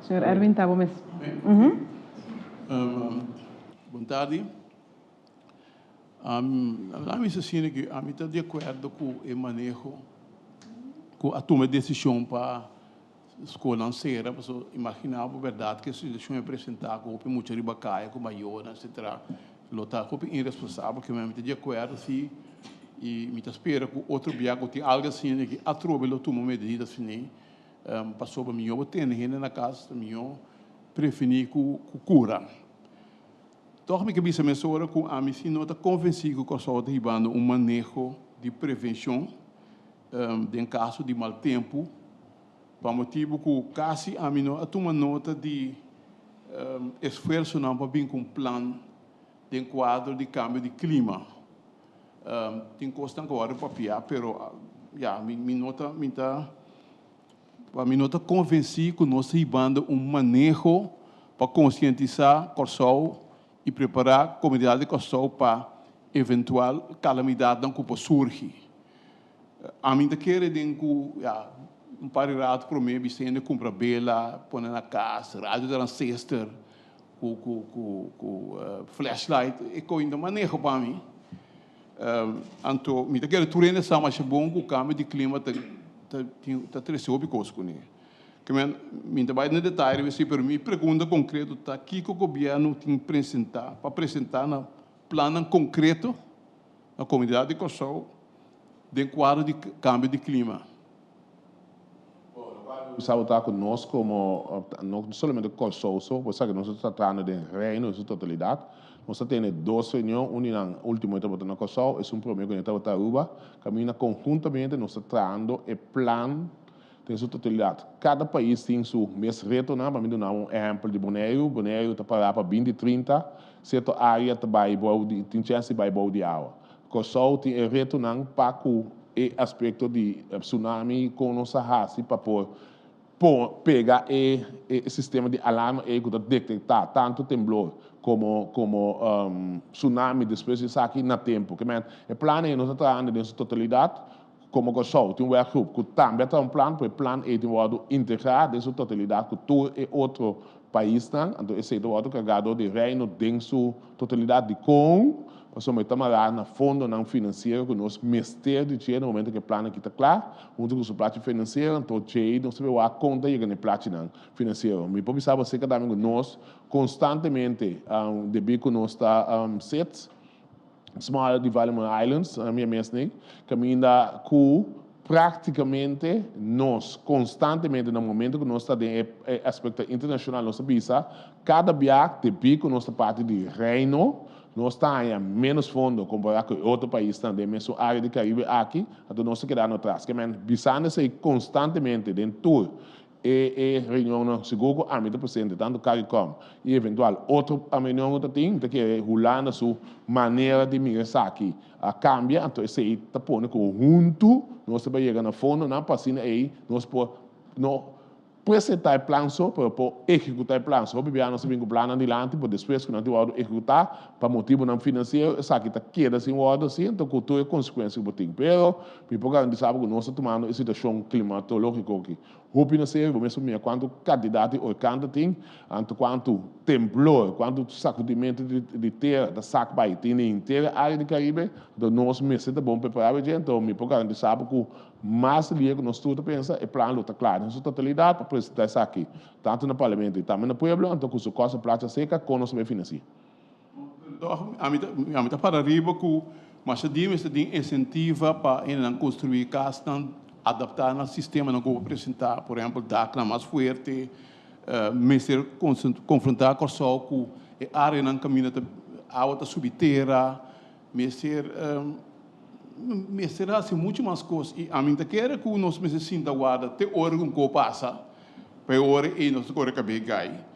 Señor Erwin, ta bo mes. Bon tardi. La mi bisa asina ku ami ta di akuerdo ku e maneho ku a tuma e desishon pa skolnan sera pasobra imagina bo bèrdat ku e situashon a presentá ku hopi mucha riba kaya ku mayornan etsetera lo ta hopi iresponsabel ke mi ta di akuerdo si i mi ta spera ku otro bia ku tin algu asina ki atrobe lo tuma medida asina pasobra mihó bo tene hende na kas ta mihó prevení ku kura. Tòg mi ke bisa mesora ku ami si no ta konvensí ku Kòrsou ta hibando un maneho di prevenshon Den kaso di mal tempu, pa motibu ku kasi ami no a tuma nota di esfuersonan pa bin ku un plan den kuadro di kambio di klima. Tin kosnan ku a wòrdu papiá, pero ya, mi no ta, mi ta, mi no ta konvensí ku nos ta hibando un maneho pa konsientisá Kòrsou i prepará komunidat di Kòrsou pa eventual kalamidatnan ku por surgi. Ami ta kere den ku ya un par di rato promé bisa hende kumpra bela pone na kas, radio transistor ku ku ku ku flashlight e kos no maneho pa mi. Anto mi ta kere tur hende sa masha bon ku kambio di klima ta ta tin ta trese hopi kos kuné. Ke men mi ta bai den detaye riba esei pero mi pregunta konkreto ta kiko gobièrnu tin presentá pa presentá na plannan konkreto na komunidat di Kòrsou den kuadro di kambio di klima. Sa ta ku nos komo, no solamente Kòrsou so, bo sa ku nos ta tratando den Reino en su totalidat. Nos a tene dos reunion, un di nan ultimo e tabata na Kòrsou, esun promé ku e tabata Aruba, kaminda konhuntamente nos ta trahando e plan den su totalidat. Kada pais tin su mes retonan, pa mi duna un ehèmpel di Boneiru, Boneiru ta pará pa binti 30, Sierto área ta bai bou di tin chèns di bai bou di awa. Kòrsou tin e retonan pa ku e aspekto di tsunami kon nos a hasi pa por pega e e sistema di alarma ei ku ta detektá tantu temblor komo komo tsunami despues di esaki na tempu. Ke men e plan ei nos ta trahando den su totalidat. Komo Kòrsou tin un werkgroep ku tambe a traha un plan, pero e plan ei tin wòrdu integrá den su totalidat ku tur e otro paisnan, anto esei ta wòrdu kargá dor di Reino den su totalidat. Dikon? Pasobra e ta mará na fondonan finansiero ku nos mester di dje na momento ku e plan aki ta kla, huntu ku su plachi finansiero, anto djei nos ta bai wak kon ta yega na e plachinan finansiero. Mi por bisa bo aserka tambe ku nos konstantemente, debí ku nos ta sit, Small Development Islands, mi a mes nei, kaminda ku práktikamente nos konstantemente na momento ku nos ta den e aspekto internashonal nos ta bisa kada bia debí ku nos ta parti di Reino nos ta haña ménos fondo kompará ku e otro paisnan den e mesun área di Karibe aki, anto nos ta kedando atras. Ke men bisando esei konstantemente den tur E e reunionnan sigur ku ami ta presente, tantu Caricom i eventual otro reunion ku ta tin, mi ta kere Hulanda su manera di mira esaki a kambia, anto esei ta pone ku huntu nos ta bai yega na fondonan pa asina ei nos por no presentá e plan so, pero por ehekutá e plan so. Hopi bia nos ta bin ku plannan dilanti, pero despues ku nan tin wòrdu ehekutá pa motibunan finansiero esaki ta keda sin wòrdu hasi, anto ku tur e konsekuensia ku bo tin. Pero Mi por garantisa bo ku nos ta tumando e situashon klimatológiko aki hopi na serio. Bo mes por mira kuantu kantidat di orkan ta tin, anto kuantu temblor, kuantu sakudimentu di tera ta sak bai tin den henter e área di Karibe. Anto nos mester ta bon prepará pa dje. Anto mi por garantisa bo ku mas lia ku nos tur ta pensa, e plan lo ta kla den su totalidat pa presentá esaki tantu na Parlamento i tambe na pueblo, anto ku su kos a placha seka kon nos ta bai finansi'é. Toch, ami ta, ami ta para riba ku masha dia mester tin insentiva pa hendenan konstruí kasnan adaptá na sistemanan ku bo presentá. Por ehèmpel, daknan mas fuerte. Mester konfrontá Kòrsou ku e áreanan kaminda ta awa ta subi tera. Mester mester hasi muchu mas kos. I ami ta kere ku nos mester sinta warda te ora ku un kos pasa, pa e ora ei nos ta kore kab'é gai.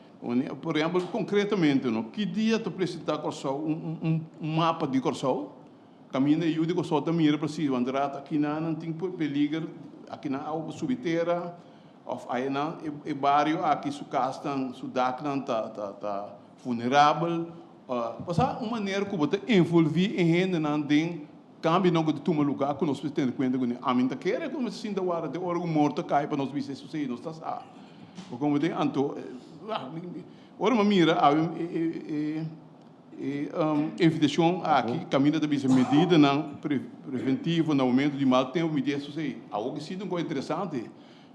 Por ehempel, konkretamente, no, ki dia ta presentá Kòrsou un un mapa di Kòrsou? Kaminda e yu di Kòrsou ta mira presis, want rato akinan nan tin peliger, akinan awa por subi tera, òf ayanan e bario aki su kasnan, su daknan ta ta ta vulnerabel. Pasá un manera ku bo ta envolví e hendenan den kambionan ku ta tuma lugá ku nos mester tene kuenta kuné. Ami no ta kere ku nos mester sinta warda te ora ku morto kai pa nos bisa e susei, nos ta sa. Bo komo den anto ora mi a mira awe e e invitashon aki kaminda ta bisa medidanan preventivo na momento di mal tempu mi di e susei. Awor ki si ta un kos interesante.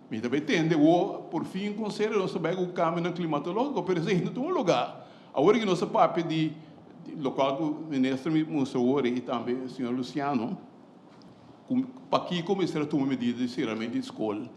Mi ta bai tende awor por fin kon serio nos ta bai ku kambionan klimatológiko pero esei no tuma lugá. Awor ki nos a papia di lokual ku minister mi mustra awor i tambe señor Luciano ku pakiko mester a tuma medida di seramentu di skol.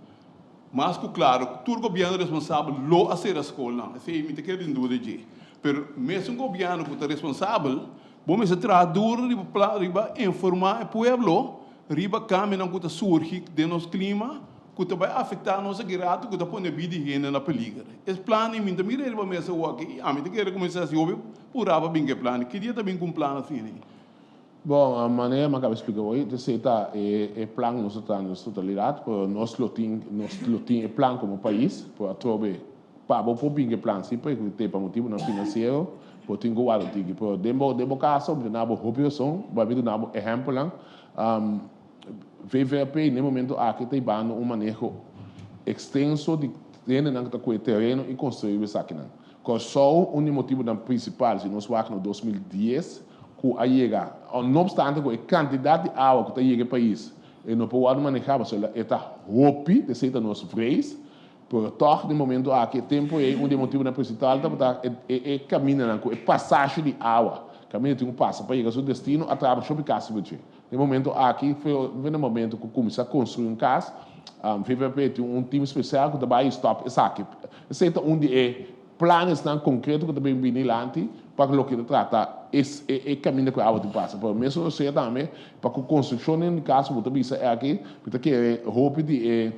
Mas ku klaro, tur gobièrnu responsabel lo a sera skolnan. Esei mi ta kere tin duda dje. Pero mesun gobièrnu ku ta responsabel, bo mester traha duru riba plan, riba informá e pueblo riba kambionan ku ta surgi den nos klima ku ta bai afektá nos aki ratu ku ta pone bida di hende na peliger. Es plan ei mi ta mira riba mesa awor aki i ami ta kere kuminsá hasi hopi purá pa bin ku e plan ei. Ki dia ta bin ku un plan asina ei? Bon, manera mi a kaba splika hoy, esei ta e plan ku nos ta traha den nos totalidat, pero nos lo tin, nos lo tin e plan komo pais, pero atrobe pa bo por bin ku e plan si pa te pa motibunan finansiero bo tin ku wak un tiki. Pero den bo den bo kaso mi ta duna bo hopi rason, bo a bin duna bo ehèmpelnan. VVRP na e momento aki ta hibando un maneho ekstenso di hendenan ku ta kohe tereno i konstruí esakinan. Kòrsou, un di motibunan prinsipal si nos wak na 2010 ku a yega, no opstante ku e kantidat di awa ku ta yega e pais e no por wòrdu manehá pasobra e ta hopi, esei ta nos vrees, pero tòg den momento aki e tempu ei un di e motibunan prinsipal tabata e kamindanan ku e pasashi di awa, kaminda tin ku pasa pa yega su destino a traba shopi kasi bo dje. Den momento aki for den momento ku kuminsá konstruí un kas, VVP tin un tim spesial ku ta bai stòp esaki. Esei ta un di e planesnan konkreto ku ta bin bini dilanti pa loke ta trata e kaminda ku e awa tin pasa. Pero mesun esei tambe pa ku konstrukshon den kas ku bo ta bisa aki, mi ta kere hopi di e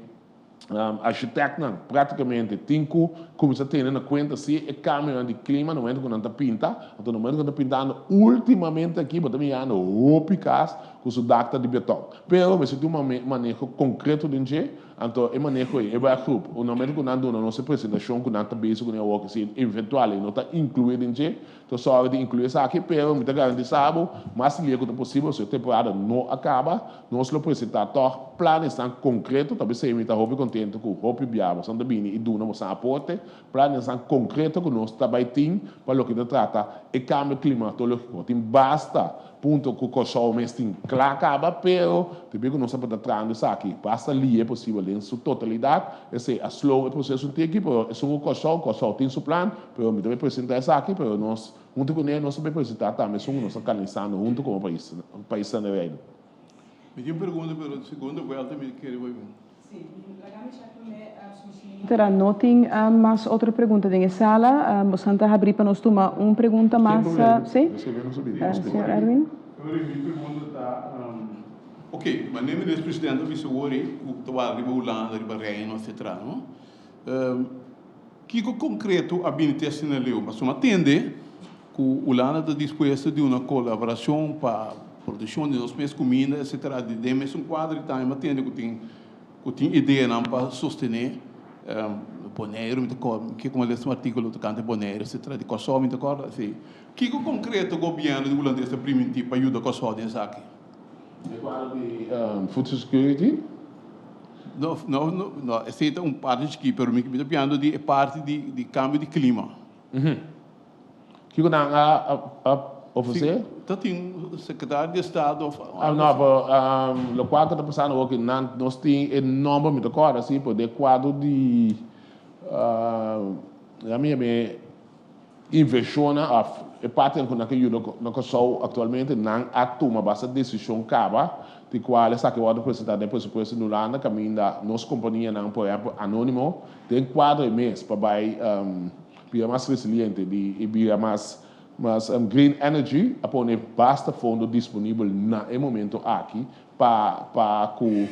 Architectnan prácticamente tin cu cuminsa tene na cuenta si e cambionan di clima na momento cu nan ta pinta. Anto na momento cu nan ta pintando ultimamente aki bo ta mirando hopi cas ku su dak ta di beton. Pero mester tin un maneho konkreto den dje, anto e maneho ei, e werkgroep, na momento ku nan duna nos e presentashon ku nan ta bezig kuné awor, si eventual ei no ta inkluí den dje, ta sòru di inkluí esaki, pero mi ta garantisá bo, mas lia ku ta posibel, si e temporada no a kaba, nos lo presentá tòg planesnan konkreto, ta p'esei mi ta hopi kontentu ku hopi bia boso ta bini i duna boso aporte, Planesnan konkreto ku nos ta bai tin pa loke ta trata e kambio klimatológiko. Tin basta punto ku Kòrsou mes tin kla kaba, pero debí ku nos a por ta trahando esaki basta lihe posibel den su totalidat, esei a slow e proseso un tiki, pero esun ku Kòrsou, Kòrsou tin su plan, pero mi ta bai presentá esaki, pero nos huntu kuné nos ta bai presentá tambe esun ku nos ta kanalisando huntu komo pais, paisnan den Reino. Mi tin un pregunta, pero segundo vuelta mi kere bai. Tera no tin mas otro pregunta den e sala. Bosan ta habrí pa nos tuma un pregunta mas? Sí? Señor Erwin. Mi pregunta ta, ok, manera minister presidente a bisa awor ei ku ta wak riba Hulanda, riba Reino, etcetera, no? Kiko konkreto a bini te asina leu? Pasobra mi a tende ku Hulanda ta dispuesto di una kolaborashon pa produkshon di nos mes kuminda, etcetera, di den mesun kuadro i tambe mi a tende ku tin ku tin ideanan pa sostené Boneiru, mi ta kòrda, mi ke kuma lesa un artíkulo tokante Boneiru, etcetera, di Kòrsou mi ta kòrda, si. Kiko konkreto gobièrnu di Hulandes ta primintí pa yuda Kòrsou den esaki? Den kuadro di food security? No, no, no, esei ta un parti chikí, pero mi ta piando di e parti di kambio di klima. Kiko nan a ofresé? Ta tin sekretario di estado of Ah, no, pero lokual ku ta pasando awor ki nan nos tin e nòmber mi ta kòrda si, pero den kuadro di ya mi yam'é invershonnan òf e partinan ku nan ke yuda na Kòrsou aktualmente nan a tuma basta desishon kaba di kual esaki a wòrdu presentá den presupuesto di Hulanda kaminda nos kompanianan por ehèmpel Anonimo den kuadro e mes pa bai Bira mas resiliente di i bira mas mas green energy a pone basta fondo disponibel na e momento aki pa pa ku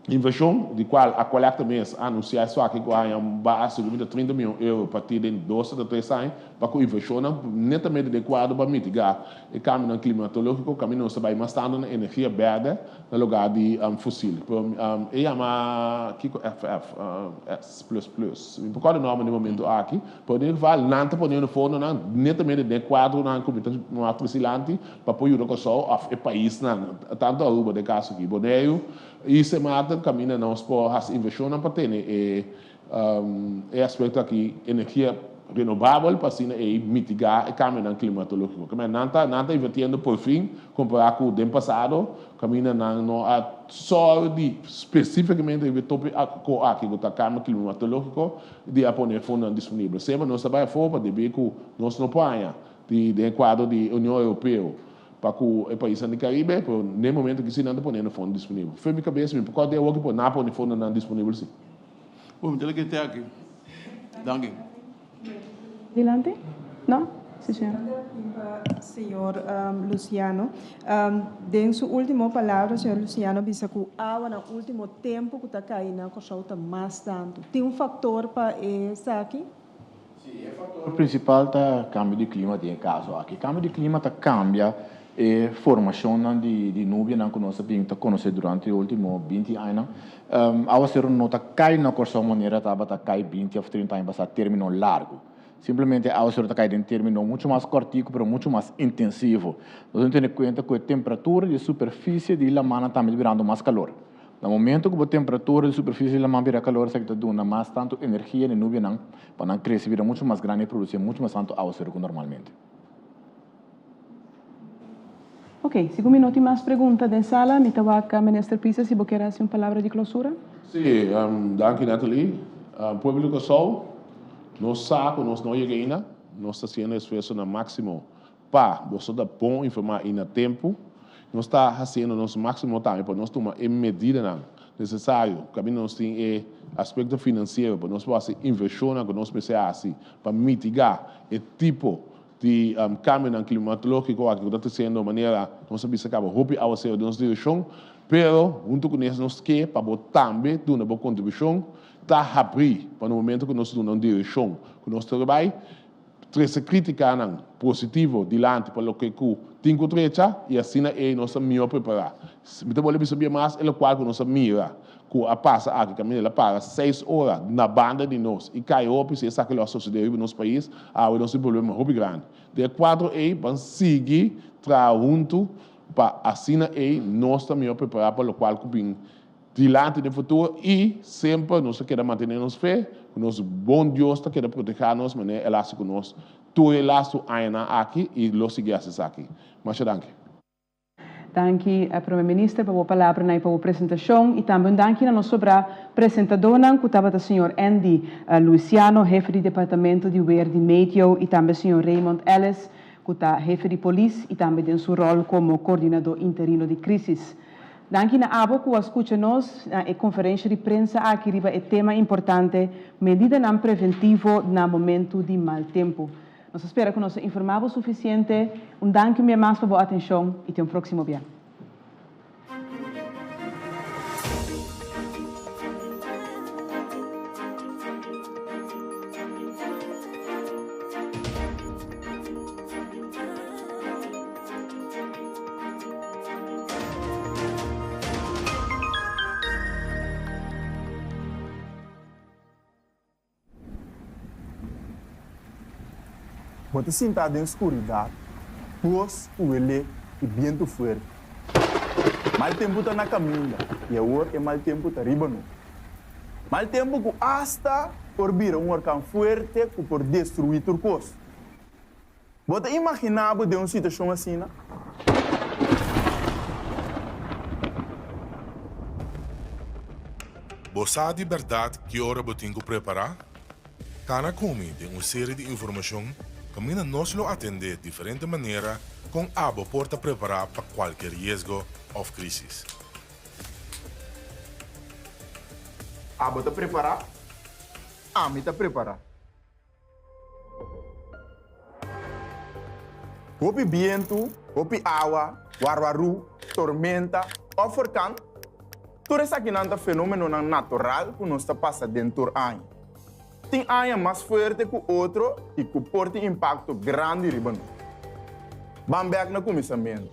invershon di kual Aqualectra mes a anunsia esaki ku a haña un base ku binti 30 mion euro pa ti den dos ta tres aña pa ku invershonnan netamente den kuadro pa mitiga e kambionan klimatológiko kaminda nos ta bai mas tantu na energia bèrdè na lugar di fosil. Pero e yama kiko FF? S plus plus. Mi por kòrda e nòmber na e momentu aki, pero den geval nan ta poniendo fondonan netamente den e kuadronan ku mi ta mas presilanti pa por yuda Kòrsou òf e paisnan, tantu Aruba den kaso aki, Boneiru i Sint Maarten kaminda nos por hasi invershonnan pa tene e E aspekto aki energia renobabel pa asina ei mitigá e kambionan klimatológiko. Kemey nan ta nan ta invertiendo por fin kompará ku den pasado kaminda nan no a sòru di spesífikamente riba e tópiko aki ku ta kambio klimatológiko di a pone e fondonan disponibel. Semper nos ta bai afó pa debí ku nos no por haña di den e kuadro di Union Europeo pa ku e paisnan di Karibe, pero n'e momento aki si nan ta poniendo fondo disponibel. Fe mi kabes mi por kòrda di awoki por nan a pone fondonan disponibel si. Bo mi ta leke te aki. Danki. Dilanti? No? Si señora. Señor Luciano. Den su ultimo palabra señor Luciano a bisa ku awa na ultimo tempu ku ta kai na Kòrsou ta mas tantu. Tin un faktor pa esaki? Sí, e faktor prinsipal ta kambio di klima den e kaso aki. Kambio di klima ta kambia e formashonnan di nubianan ku nos a bin ta konosé durante e último 20 añanan. Awaseru no ta kai na Kòrsou manera tabata kai 20 òf 30 aña pasá, término largu. Simplemente awaseru ta kai den término muchu mas kòrtiku pero muchu mas intensivo. Nos tin tene kuenta ku e temperatura di e superfisie di lamannan tambe ta birando mas kalor. Na momento ku bo temperatura di superfisie di laman bira kalor esaki ta duna mas tantu energia na e nubianan pa nan krese bira muchu mas grandi i produsi muchu mas tantu awaseru ku normalmente. Ok, si ku mi no tin mas pregunta den sala, mi ta wak Minister Pisas si bo kier hasi un palabra di klosura. Sí, danki Natalie. Pueblo di Kòrsou, nos sa ku nos no yega ainda, nos ta hasiendo esfuersonan máksimo Pa boso ta bon informá i na tempu, nos ta hasiendo nos máksimo tambe pa nos tuma e medidanan nesesario. Kaminda nos tin e aspekto finansiero pa nos por hasi invershonnan ku nos mester hasi pa mitigá e tipo di kambionan klimatológiko aki ku ta tresiendo manera nos a bisa kaba hopi awasero den nos direkshon. Pero huntu ku nes nos ke pa bo tambe duna bo kontribushon ta habrí pa na momento ku nos duna un direkshon ku nos ta bai. Trese krítikanan positivo dilanti pa loke ku tin ku trecha i asina ei nos ta mihó prepará. Mi ta bolbe bisa bia mas e lokual ku nos a mira ku a pasa aki kaminda el a para seis ora na banda di nos i kai hopi si esaki lo a sosodé riba nos pais awe nos tin problema hopi grandi. Den e kuadro ei ban sigui traha huntu pa asina ei nos ta mihó prepará pa lokual ku bin Dilanti den futuro i semper nos ta keda mantené nos fe ku nos bon Dios ta keda protehá nos manera el a hasi ku nos tur e lastu añanan aki i lo sigui hasi esaki. Masha danki. Danki Prome Minister pa bo palabranan i pa bo presentashon i tambe un danki na nos sobrá presentadónan ku tabata señor Andy Luisiano, hefe di Departamento di Weer di Meteo i tambe señor Raymond Ellis ku ta hefe di polis i tambe den su ròl komo kordinadó interino di krísis. Danki na abo ku a skucha nos na e konferensha di prensa aki riba e tema importante Medidanan preventivo na momentu di mal tempu. Nos ta spera ku nos a informá bo sufisiente. Un danki un bia mas pa bo atenshon i te un próksimo bia. Bo ta sinta den skuridat, bos ku welé i bientu fuerte. Mal tempu ta na kaminda i awor e mal tempu ta riba nos. Mal tempu ku asta por bira un orkan fuerte ku por destruí tur kos. Bo ta imaginá bo den un situashon asina? Bo sa di bèrdat ki ora bo tin ku prepará? Kana ku mi den un seri di informashon kaminda nos lo atendé diferente manera kon abo por ta prepará pa kualke riesgo òf krísis. Abo ta prepará? Ami ta prepará. Hopi bientu, hopi awa, warwarú, tormenta òf orkan, tur esakinan ta fenómenonan natural ku nos ta pasa den tur aña. Tin aña mas fuerte ku otro i ku por tin impakto grandi riba nos. Ban bèk na kuminsamentu.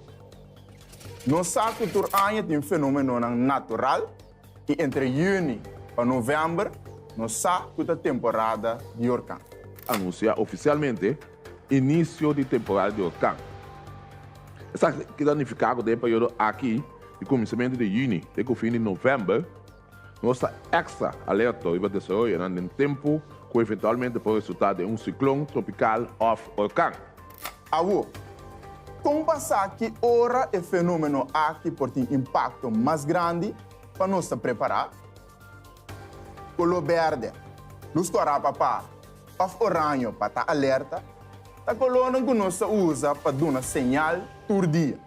Nos sa ku tur aña tin fenómenonan natural I entre yüni pa novèmber nos sa ku ta temporada di orkan. Anunsiá ofisialmente inisio di temporada di orkan. Esaki ta nifiká ku den e periodo aki, di kuminsamentu di yüni te ku fin di novèmber, nos ta èkstra alerto riba desaroyonan den tempu ku eventualmente por resultá den un siklon tropikal òf orkan. Awor, kon pa sa ki ora e fenómeno aki por tin impakto mas grandi pa nos ta prepará? Koló bèrdè, lus kòrá pa para, òf oraño pa ta alerta, ta kolónan ku nos ta usa pa duna señal tur dia.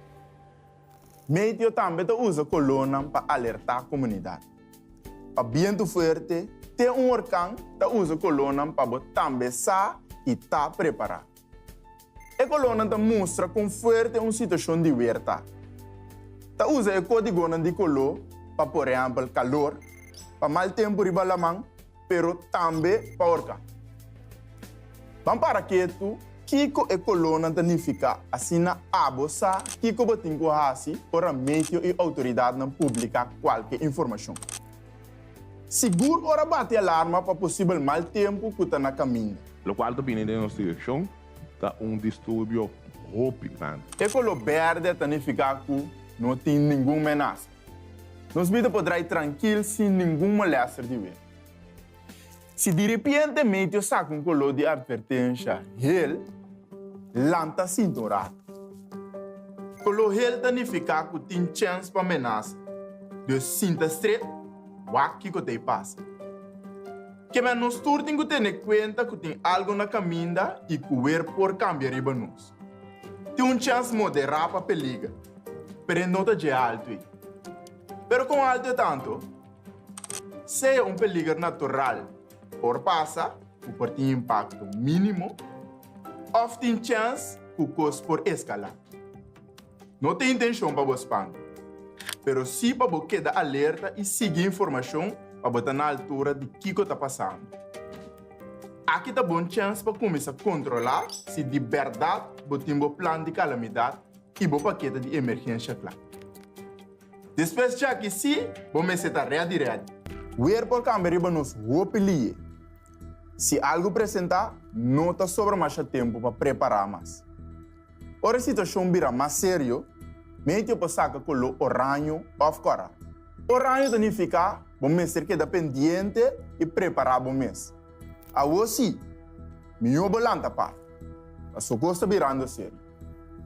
Meteo tambe ta usa kolónan pa alertá komunidat. Pa bientu fuerte te un orkan ta usa kolónan pa bo tambe sa i ta prepará. E kolónan ta mustra kon fuerte un situashon di wer ta. Ta usa e kódigonan di koló pa por ehèmpel kalor, pa mal tempu riba laman, pero tambe pa orkan. Ban para ketu kiko e kolónan ta nifiká asina abo sa kiko bo tin ku hasi ora meteo i outoridatnan publiká kualke informashon. Sigur ora bati alarma pa posibel mal tempu ku ta na kaminda. Lokual ta bini den nos direkshon ta un disturbio hopi grandi. E koló bèrdè ta nifiká ku no tin ningun menasa. Nos bida por drai trankil sin ningun molèster di wer. Si diripiente meteo saka un koló di atvertensha hel, lanta sinta un ratu. Koló hel ta nifiká ku tin chèns pa menasa, dus sinta stret, wak kiko ta e pasa. Keme nos tur tin ku tene kuenta ku tin algu na kaminda i ku wer por kambia riba nos. Tin un chèns moderá pa peliger, pero e no ta dje altu ei. Pero kon altu e ta anto? Sea un peliger natural por pasa ku por tin impakto mínimo òf tin chèns ku kos por eskalá. No ta intenshon pa bo spanta, pero sí pa bo keda alerta i sigui informashon pa bo ta na altura di kiko ta pasando. Aki ta bon chèns pa kuminsá kontrolá si di bèrdat bo tin bo plan di kalamidat i bo pakete di emergensha kla. Despues djaki sí bo mester ta rèdi rèdi. Weer por kambia riba nos hopi liye. Si algu presentá, no ta sobra masha tempu pa prepará mas. Ora e situashon bira mas serio, meteo por saka koló oraño òf kòrá. Oraño ta nifiká bo mester keda pendiente i prepará bo mes. Awor sí, mihó bo lanta par, pasobra kos ta birando serio.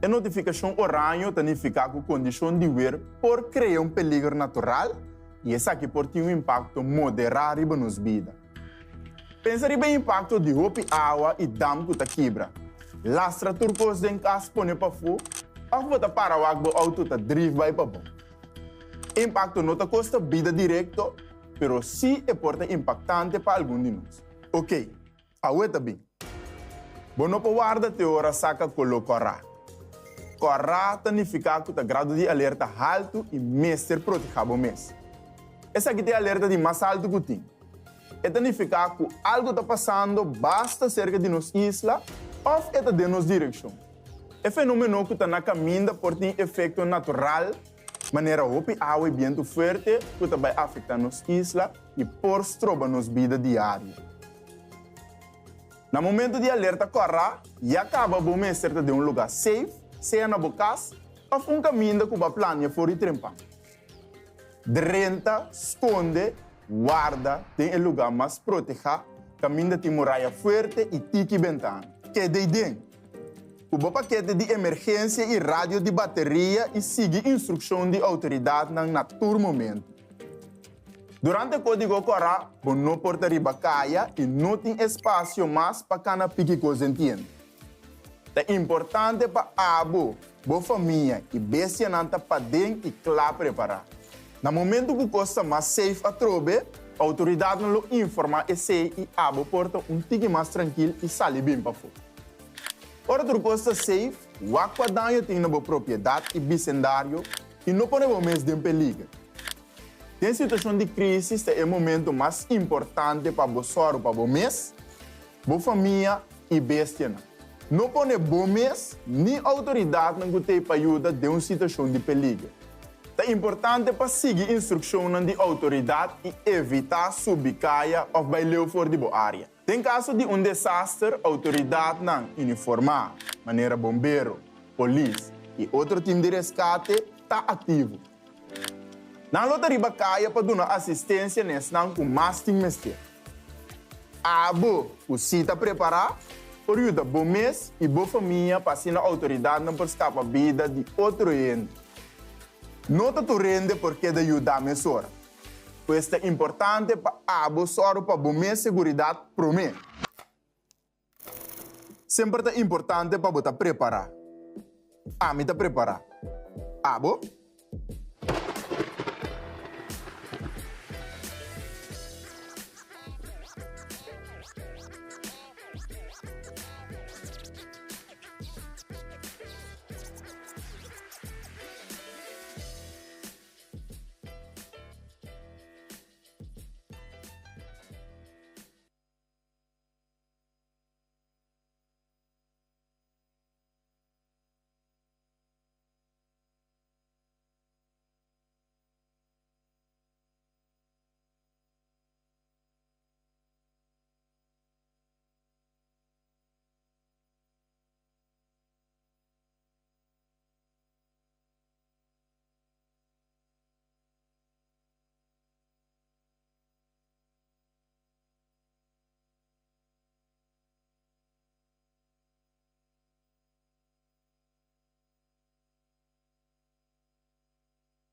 E notifikashon oraño ta nifiká ku kondishon di wer por krea un peliger natural i esaki por tin un impakto moderá riba nos bida. Pensa riba e impakto di hopi awa i dam ku ta kibra. Lastra tur kos den kas pone pafó òf bo ta para wak bo outo ta drif bai pabou. E impakto no ta kosta bida direkto, pero sí e por ta impaktante pa algun di nos. Okey, awe ta bin. Bo no por warda te ora saka koló kòrá. Kòrá ta nifiká ku ta grado di alerta haltu i mester protehá bo mes. Esaki ta e alerta di mas haltu ku tin. E ta nifiká ku algu ta pasando basta serka di nos isla òf e ta den nos direkshon. E fenómeno ku ta na kaminda por tin efekto natural manera hopi awa i bientu fuerte ku ta bai afektá nos isla i por stroba nos bida diario. Na momento di alerta kòrá, ya kaba bo mester ta den un lugá safe, sea na bo kas òf un kaminda ku bo a plania for di trempan. Drenta, skonde, warda den e lugá mas protehá kaminda tin muraya fuerte i tiki bentana. Keda ei den ku bo pakete di emergensia i radio di bateria i sigui instrukshon di outoridatnan na tur momentu. Durante kódigo kòrá bo no por ta riba kaya i no tin espasio mas pa kana piki kos den tienda. Ta importante pa abo, bo famia i bestianan ta paden i kla prepará. Na momentu ku kos ta mas safe atrobe, outoridatnan lo informá esei i abo por ta un tiki mas trankil i sali bin pafó. Ora tur kos ta safe, wak kua daño tin na bo propiedat i bisendario i no pone bo mes den peliger. Den situashon di krísis ta e momentu mas importante pa bo sòru pa bo mes, bo famia i bestianan. No pone bo mes ni outoridatnan ku t'ei pa yuda den un situashon di peliger. Ta importante pa sigui instrukshonnan di outoridat i evitá subi kaya òf bai leu for di bo área. Den kaso di un desaster, outoridatnan uniformá, manera bombero, polis i otro tim di reskate, ta aktivo. Nan lo ta riba kaya pa duna asistensia na esnan ku mas tin mester. Abo ku si ta prepará por yuda bo mes i bo famia pa asina outoridatnan por skapa bida di otro hende. No ta tur hende por keda yuda mesora. Pues ta importante pa abo sòru pa bo mes seguridat promé. Semper ta importante pa bo ta prepará. Ami ta prepará. Abo?